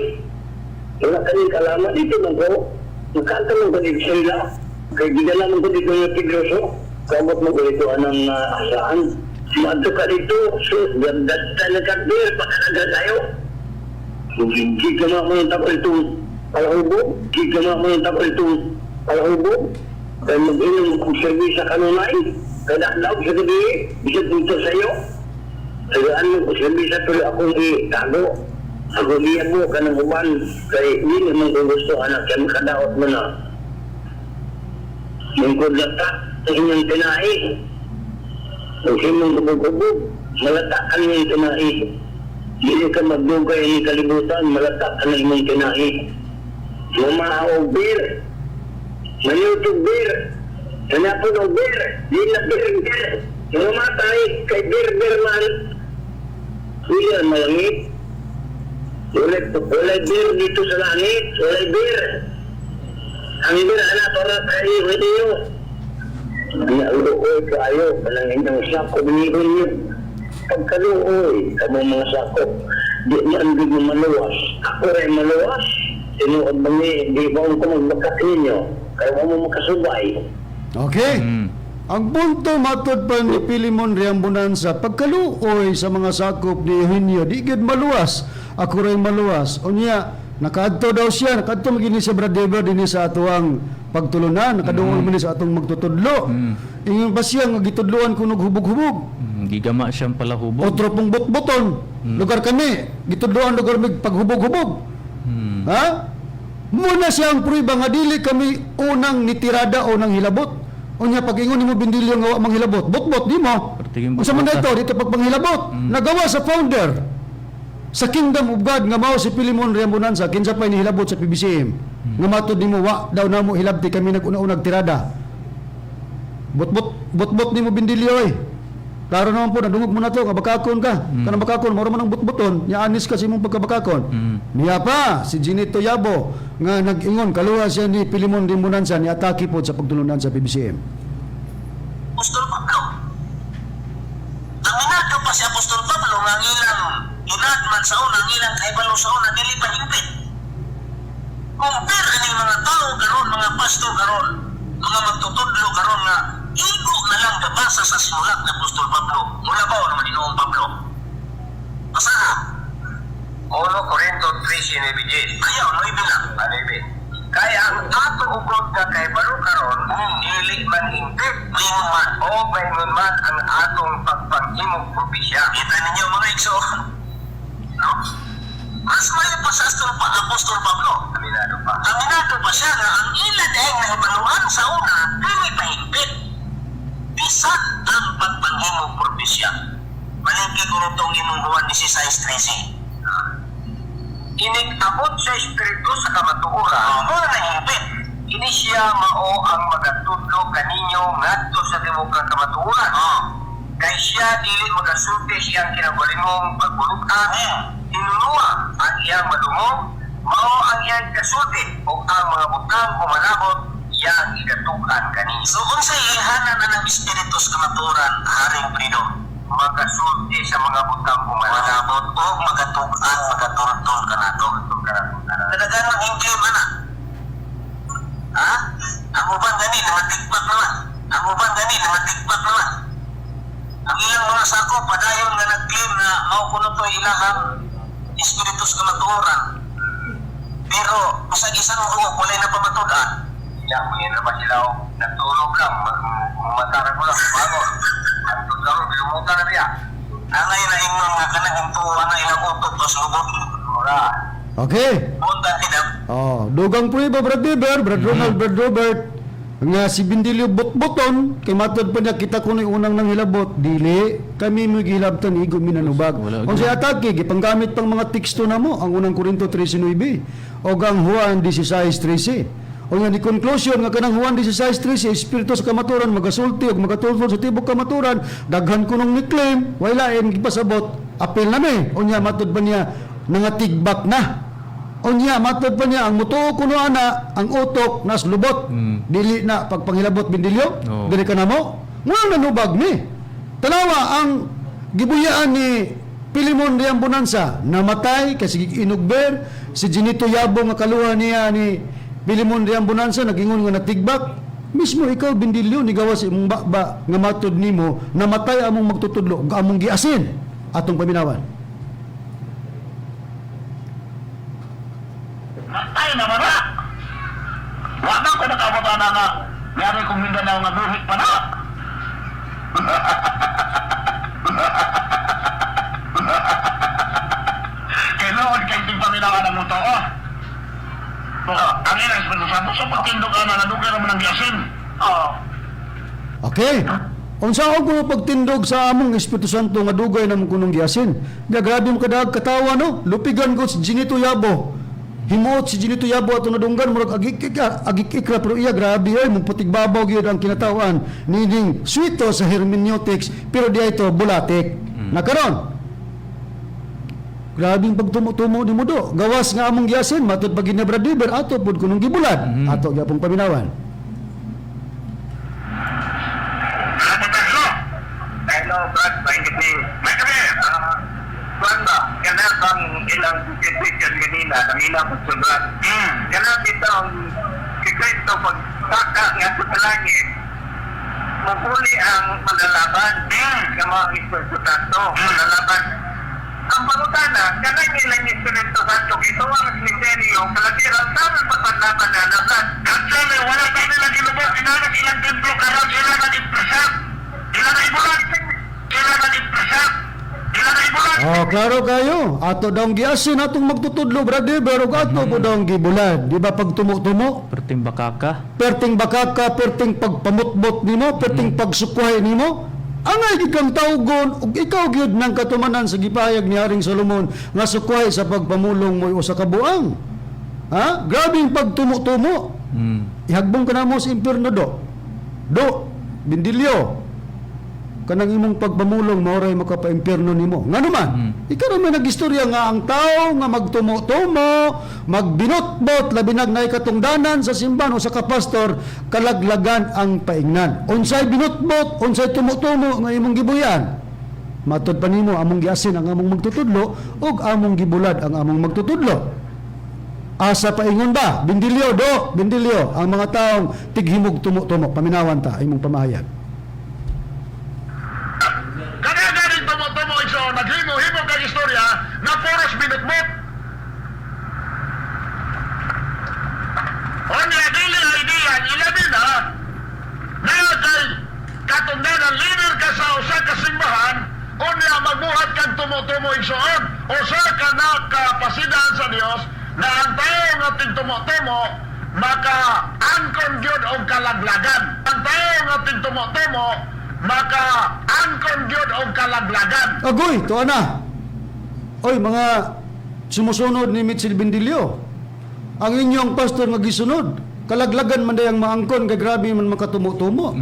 Wala kani kalaman dito man ko. Nakanta man ko dito sila. Kay gidala man ko dito ng Tigroso. Kamot mo ko dito anang asaan. Madto ka dito. So, ganda na kabir. Pakanaga tayo. Hindi ka na mo yung tako itong palahubo. Hindi ka na mo yung tako itong palahubo. Kaya mag-inom kung servisya kanunay. Kaya dakdaog sa gabi, bisag dito sa iyo. Kaya ano ko servisya pero akong itago. Ako liyabo ka ng uban. Kaya hindi naman ko gusto anak. Kaya makadaot mo na. Lingkod na ta, sa inyong tinai. Kung sinong hubog-hubog, malata ka ng iyong tinai. Hindi ka magdugay ng kalibutan, malata ka ng iyong tinai. Mamahaw beer, manutog beer, hanapon og beer, di na beer beer. Mamatay kay beer beer man, hindi yan malangit. Walay, walay beer dito sa langit, walay beer. Ang beer anak para kay video. Naluoy kayo, kanang inyong sakop niyo. Pagkaluoy, kamo mga sakop, di man di mo maluwas. Ako rin maluwas. Tinuod ba ni, di ba ko magbakak ninyo? Kaya mo makasubay. Okay. Ang punto matod pa ni Pilimon Reambonanza, pagkaluoy sa mga sakop ni Eugenio, di gyud maluwas. Ako rin maluwas. Unya, nakaadto daw siya, nakaadto magini sa Brad Dever dinhi sa atuang pagtulunan, nakadungol man ni sa atong magtutudlo. Ingon pa siya nga gitudloan kunog hubog-hubog. Gigama siyang palahubog. Otro pong botboton. Lugar kami, gitudloan lugar mig paghubog-hubog. Ha? Muna siya ang prueba nga dili kami unang nitirada o nang hilabot. Unya pag ingon nimo, Bindilyo, nga wa manghilabot, botbot di mo. Pertiging Unsa man botbot. dito dito pag panghilabot? Nagawa sa founder sa Kingdom of God nga mao si Pilimon Reambonanza, kinsa pa nihilabot sa PBCM? Nga matud nimo wa daw namo hilabti, kami nag-una-unag tirada. Botbot botbot nimo, Bindilyo, oy. Klaro naman po, nadungog mo na to, kabakakon ka. Kanang bakakon, mao man ang butbuton, nya anis ka sa imong pagkabakakon. Niya pa, si Ginito Yabo, nga nag-ingon, kaluha siya ni Pilimon Reambonanza, ni atake po sa pagtulunan sa PBCM. Apostol Pablo. Ang minadto pa si Apostol Pablo nga ang ilang inadman sa una, ang ilang kahibalo sa una, dili pa hingpit. Compare aning mga tao karon, mga pastor karon, mga magtutudlo karon nga igo na lang gabasa sa sinulat ni Apostol Pablo. Mula ba naman inoong Pablo? Basa. 1 Corinto 3:9. Ayaw, 9 lang. Ano? Kaya ang ato ugod nga kay balo karon, dili man hingpit. Maingon man. O maingon man ang atong pagpanghimog propesya. Kita ninyo, mga igsoon. No? Mas mayo pa sa Apostol Pablo. Aminado pa. Aminado pa siya nga ang ila dahil nahibaluan sa una, dili pahigpit. Bisan ang pagpanghimog propesya. Malingki ko nitong imong Juan 16:13. Inig-abot sa Espiritu sa kamatuoran. Oh, mo na nahingpit. Kini siya mao ang magatudlo kaninyo ngadto sa tibuok nga kamatuoran. Oh. Kay siya dili magasulti siyang kinagalingong pagbulutan. Hinunua ang iyang madungog, mao ang iyang kasulti o ang mga butang pumanabot iyang igatukan kaninyo. So unsay ihanan na ng Espiritu sa kamatuoran, Haring Prido? Magasulti sa mga butang pumanabot o magatug-an, magatultol kanato. Kadaghan ng ingkim, ana. Ha? Ang uban gani, namatigpak naman. Ang uban gani, namatigpak naman. Ang ilang mga sako, padayon nga nag-claim na mao kuno to ilahang espiritu sa kamatuoran. Pero, bisag isang buok, walay na pamatud-an. Ya, kuya na ba sila o natulog lang, matara ko lang, bago. Ang karon, bilumutan na biya. Angay na ingon nga kanang intuwa na ilang utok tos lubot. Ora. Okay. Punta tinap. Oh, dugang prueba Brad Weber, Brad Ronald, Brad Robert nga si Bindilyo botboton kay matod pa niya kita kuno unang nang hilabot dili kami mo gihilabtan igo minanubag. Wala, Unsay atake gipanggamit pang mga teksto namo ang unang Korinto 13:9 o ang Juan 16:13. O nga ni conclusion nga kanang Juan 16:13 espiritu sa kamaturan magasulti ug magatultol sa tibok kamaturan daghan kunong ni claim way lain gipasabot apil na mi. Unya matod pa niya nangatigbak na. Unya, matod pa niya, ang mutuo kuno ana, ang utok nas lubot. Dili na pagpanghilabot bindilyo, Oo. dili ka na mo. Nga nanubag ni. Tanawa ang gibuyaan ni Pilimon Riang Bonanza, namatay kasi inugber si Ginito Yabo nga kaluha niya ni Pilimon Riang Bonanza nagingon nga natigbak. Mismo ikaw bindilyo ni gawas imong bakba nga matod nimo namatay among magtutudlo ug among giasin atong paminawan. Matay na ba na? Wa na ko nakabot na nga. Yari kong Mindanao nga buhit pa na. Kay Lord, kay ting paminawan ang muto, oh. Oh, ang ilang Espiritu Santo, sa pagtindog ka na, nadugay naman ang giasin. Oo. Okay. Unsa ako kuno pagtindog sa among Espiritu Santo nga dugay namong kunong giasin. Nga grabe mo kadag katawa no. Lupigan ko si Ginito Yabo. Himuot si Ginito Yabo ato nadunggan murag agik agik-ikra pero iya grabe oy mong putigbabaw gyud ang kinatawan nining swito sa hermeneutics pero di ito bulatik. Nakaron. Grabe ang pagtumo-tumo ni mo do. Gawas nga among giasin matud pag ginabradiber ato pud kunong gibulad. Ato gyapong paminawan. Hello. Hello, Brad. Maingit ni. May kami. Kuan ba? Kana bang ilang situation kanina, namina ko sa Brad. Kana bitaw si Kristo pagsaka nga sa langit, mupuli ang malalaban. Nga mga Espiritu Santo, malalaban. Ang pangutana, kanang ilang Espiritu Santo, ito ang misteryo, kalakiran sa aming pagpanlaban na laban. Actually, wala pa nila gilubot. Inanak ilang templo karon sila nag-impresa. Ila na ibulat. Ila nag-impresa. Ila na ibulat. Oh, klaro kayo. Ato daw ang giasin atong magtutudlo, brother, pero ato po daw ang gibulad. Di ba pag tumo-tumo? Perting bakaka. Perting bakaka, perting pagpamutbot nimo, perting pagsukuhay nimo. Angay gid kang tawgon ug ikaw gyud nang katumanan sa gipahayag ni Haring Solomon nga sukuhay sa pagpamulong mo'y usa ka buang. Ha? Grabing pagtumo-tumo. Ihagbong ka na mo sa impyerno do. Do, bindilyo. Kanang imong pagpamulong maoray makapaimpyerno nimo. Ngano man? Ikaw ra may nagistorya nga ang tao nga magtumo-tumo, magbinotbot labi nag naay katungdanan sa simbahan o sa kapastor, kalaglagan ang paingnan. Unsay binotbot, unsay tumo-tumo nga imong gibuyan. Matod pa nimo among giasin ang among magtutudlo ug among gibulad ang among magtutudlo. Asa paingon ba? Bindilyo do, bindilyo ang mga taong tighimog tumo-tumo. Paminawan ta imong pamahayag. Kaya galing tumo-tumo iso, naghimo-himo kag istorya na puros binutbot. Onya, dili ay diyan, ilabi na, na kay katungdanan leader ka sa usa ka simbahan, o Unya magbuhat kag tumo-tumo, igsoon. Usa ka na kapasidan sa Dios na ang tao nga tigtumo-tumo maka-angkon gyud og kalaglagan. Ang tao nga tigtumo-tumo maka-angkon gyud og kalaglagan. Agoy, tuwa na. Oy, mga sumusunod ni Mitchell Bendilio. Ang inyong pastor nga gisunod, kalaglagan man dayang maangkon kay grabe man makatumo-tumo.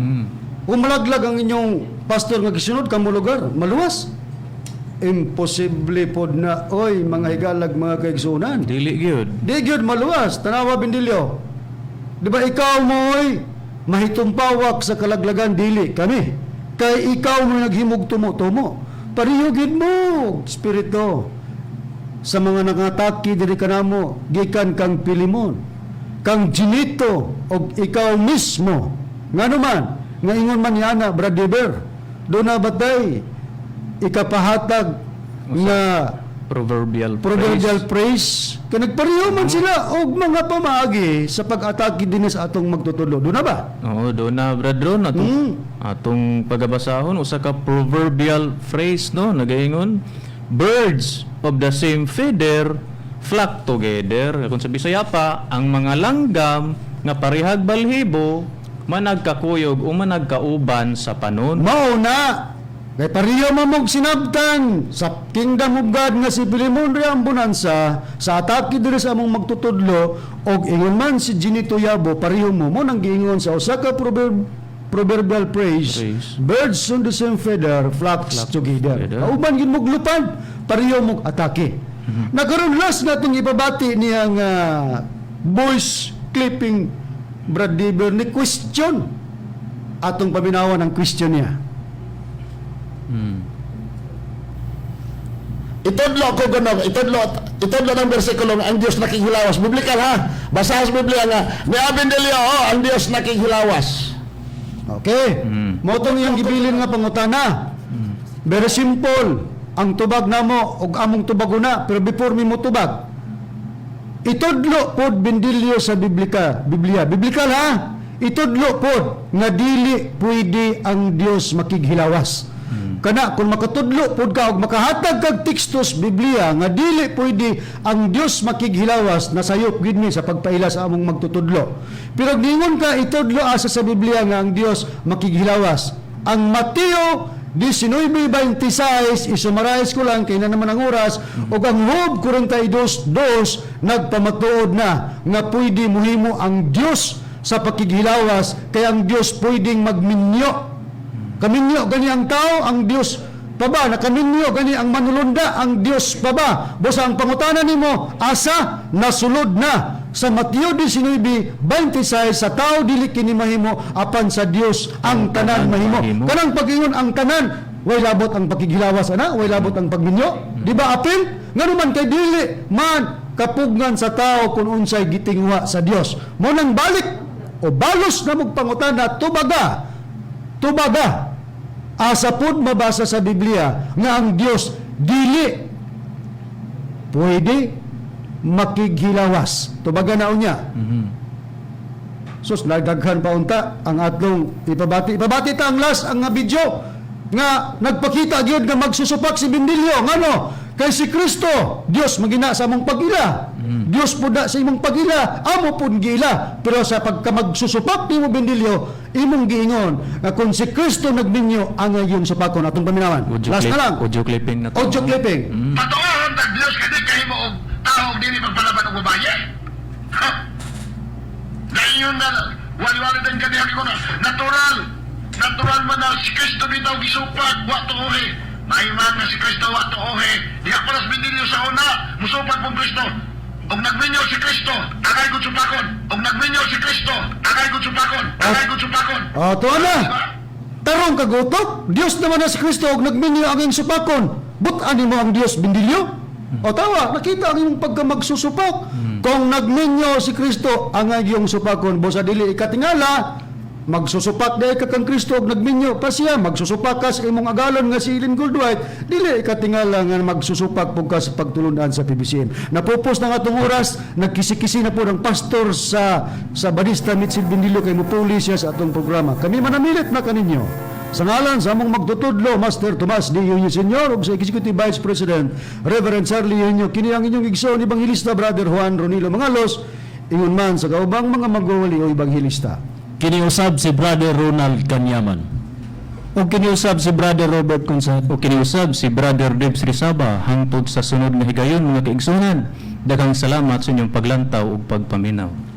Kung malaglag ang inyong pastor nga gisunod kamo lugar, maluwas. Imposible pod na, oy, mga higalag, mga kaigsunan. Dili gyud. Di gyud maluwas, tanawa, Bendilio. Di ba ikaw mo'y mahitumpawak sa kalaglagan, dili kami? Kay ikaw mo naghimog tumo-tumo. Pareho gyud mo, spirito. Sa mga nangataki diri kanamo gikan kang Pilimon, kang Ginito og ikaw mismo. Ngano man nga ingon man niya ana, Brad Deber, do na batay ikapahatag nga Proverbial, proverbial phrase. phrase kay nagpareho man sila og mga pamaagi sa pag-atake dinhi sa atong magtutudlo. Do na ba? Oo, do na, Brad Ron, atong atong pagabasahon usa ka proverbial phrase, no, nagaingon, "Birds of the same feather flock together." Kung sa Bisaya pa, ang mga langgam nga parehag balhibo managkakuyog o managkauban sa panon. Mao na. Kay pareho man mong sinabtan sa Kingdom of God nga si Pilimon ra ang bonanza sa atake diri sa among magtutudlo og ingon man si Ginito Yabo, pareho mo mo nang giingon sa usa ka proverbial phrase, Phrase. "Birds on the same feather flocks Flock together." together. Kauban gid moglupad, pareho mong atake. Nakaron last natong ipabati niyang voice clipping, Brad Dever, ni question. Atong paminawan ang question niya. Itudlo ko gano, itudlo, itudlo ng bersikulo nga ang Dios nakighilawas. Biblical ha. Basahan sa Biblia nga ni Abendelio, oh, ang Dios nakighilawas. Okay. Mao tong iyang gibilin nga pangutana. Very simple. Ang tubag namo og among tubaguna, pero before mi mo tubag, itudlo pod, Bendilio, sa Biblika, Biblia. Biblical ha. Itudlo pod nga dili pwede ang Dios makighilawas. Kana kung makatudlo pod ka og makahatag kag tekstos Biblia nga dili pwede ang Dios makighilawas, nasayop gid mi sa pagpaila sa among magtutudlo. Pero ningon ka itudlo asa sa Biblia nga ang Dios makighilawas. Ang Mateo 19:26, isummarize ko lang kay na naman ang oras, ug ang Job 42:2 nagpamatuod na nga pwede muhimo ang Dios sa pakighilawas, kay ang Dios pwedeng magminyo. Kaminyo gani ang tao, ang Dios pa ba? Nakaminyo gani ang manulunda, ang Dios pa ba? Busa ang pangutana nimo, asa nasulod na sa Mateo 19:26, sa tao dili kini mahimo, apan sa Dios ang tanan mahimo. Mahimo. Kanang pag-ingon ang tanan, way labot ang pakighilawas ana, way labot ang pagminyo. Di ba apil? Ngano man kay dili man kapugnan sa tao kung unsay gitingwa sa Dios. Mo nang balik o balos na magpangutana, tubaga. Tubaga. Asa pud mabasa sa Biblia nga ang Dios dili pwede makighilawas? Tubaga na unya. Sus, nagdaghan pa unta ang atong ipabati. Ipabati ta ang last ang nga video nga nagpakita gyud nga magsusupak si Bendilio. Ngano? Kay si Kristo, Dios magina sa among pag-ila. Dios pud na sa imong pag-ila, amo pud giila. Pero sa pagka magsusupak nimo, Bendilio, imong giingon nga kung si Kristo nagminyo, ang iyong supakon. Atong paminawan. Audio Last clip, na lang. Audio clipping na to. Audio clipping. Totoo tag Dios kay di kahimo og tao og dili magpalaban og babaye. Ha? Dayon na wali-wali din kaniya ko na natural. Natural man na si Kristo bitaw gisupak wa tuohe. Maiman nga si Kristo wa tuohe. Diha pa las Bendilio sa una, musupak pong Kristo. Og nagminyo si Kristo, angay gud supakon. Og nagminyo si Kristo, angay gud supakon. Angay gud supakon. Oh, tuwa na. Tarong kagutok, Dios naman na si Kristo og nagminyo ang iyong supakon. But-an mo ang Dios, Bendilio? O tawa, nakita ang imong pagkamagsusupak. Kung nagminyo si Kristo, ang iyong supakon, busa dili ikatingala, magsusupak dahil ka kang Kristo og nagminyo pa siya, magsusupak ka sa imong agalon nga si Ellen Goldwhite, dili ikatingala nga magsusupak pug ka sa pagtulunan sa PBCM. Napupos na nga atong oras, nagkisi-kisi na po ng pastor sa Badista Mitchell Bendilio kay mupuli siya sa atong programa. Kami manamilit na kaninyo. Sa ngalan sa among magtutudlo, Master Tomas D. Eugenio Sr. ug sa Executive Vice President, Reverend Charlie Eugenio, kini ang inyong igsoon, Evangelista Brother Juan Ronilo Mangalos, ingon man sa kaubang mga magwawali o ebanghilista. Kini usab si Brother Ronald Kanyaman. Ug kini usab si Brother Robert Consad. O kiniusab si Brother Debs Rizaba hangtod sa sunod nga higayon, mga kaigsunan. Daghang salamat sa inyong paglantaw ug pagpaminaw.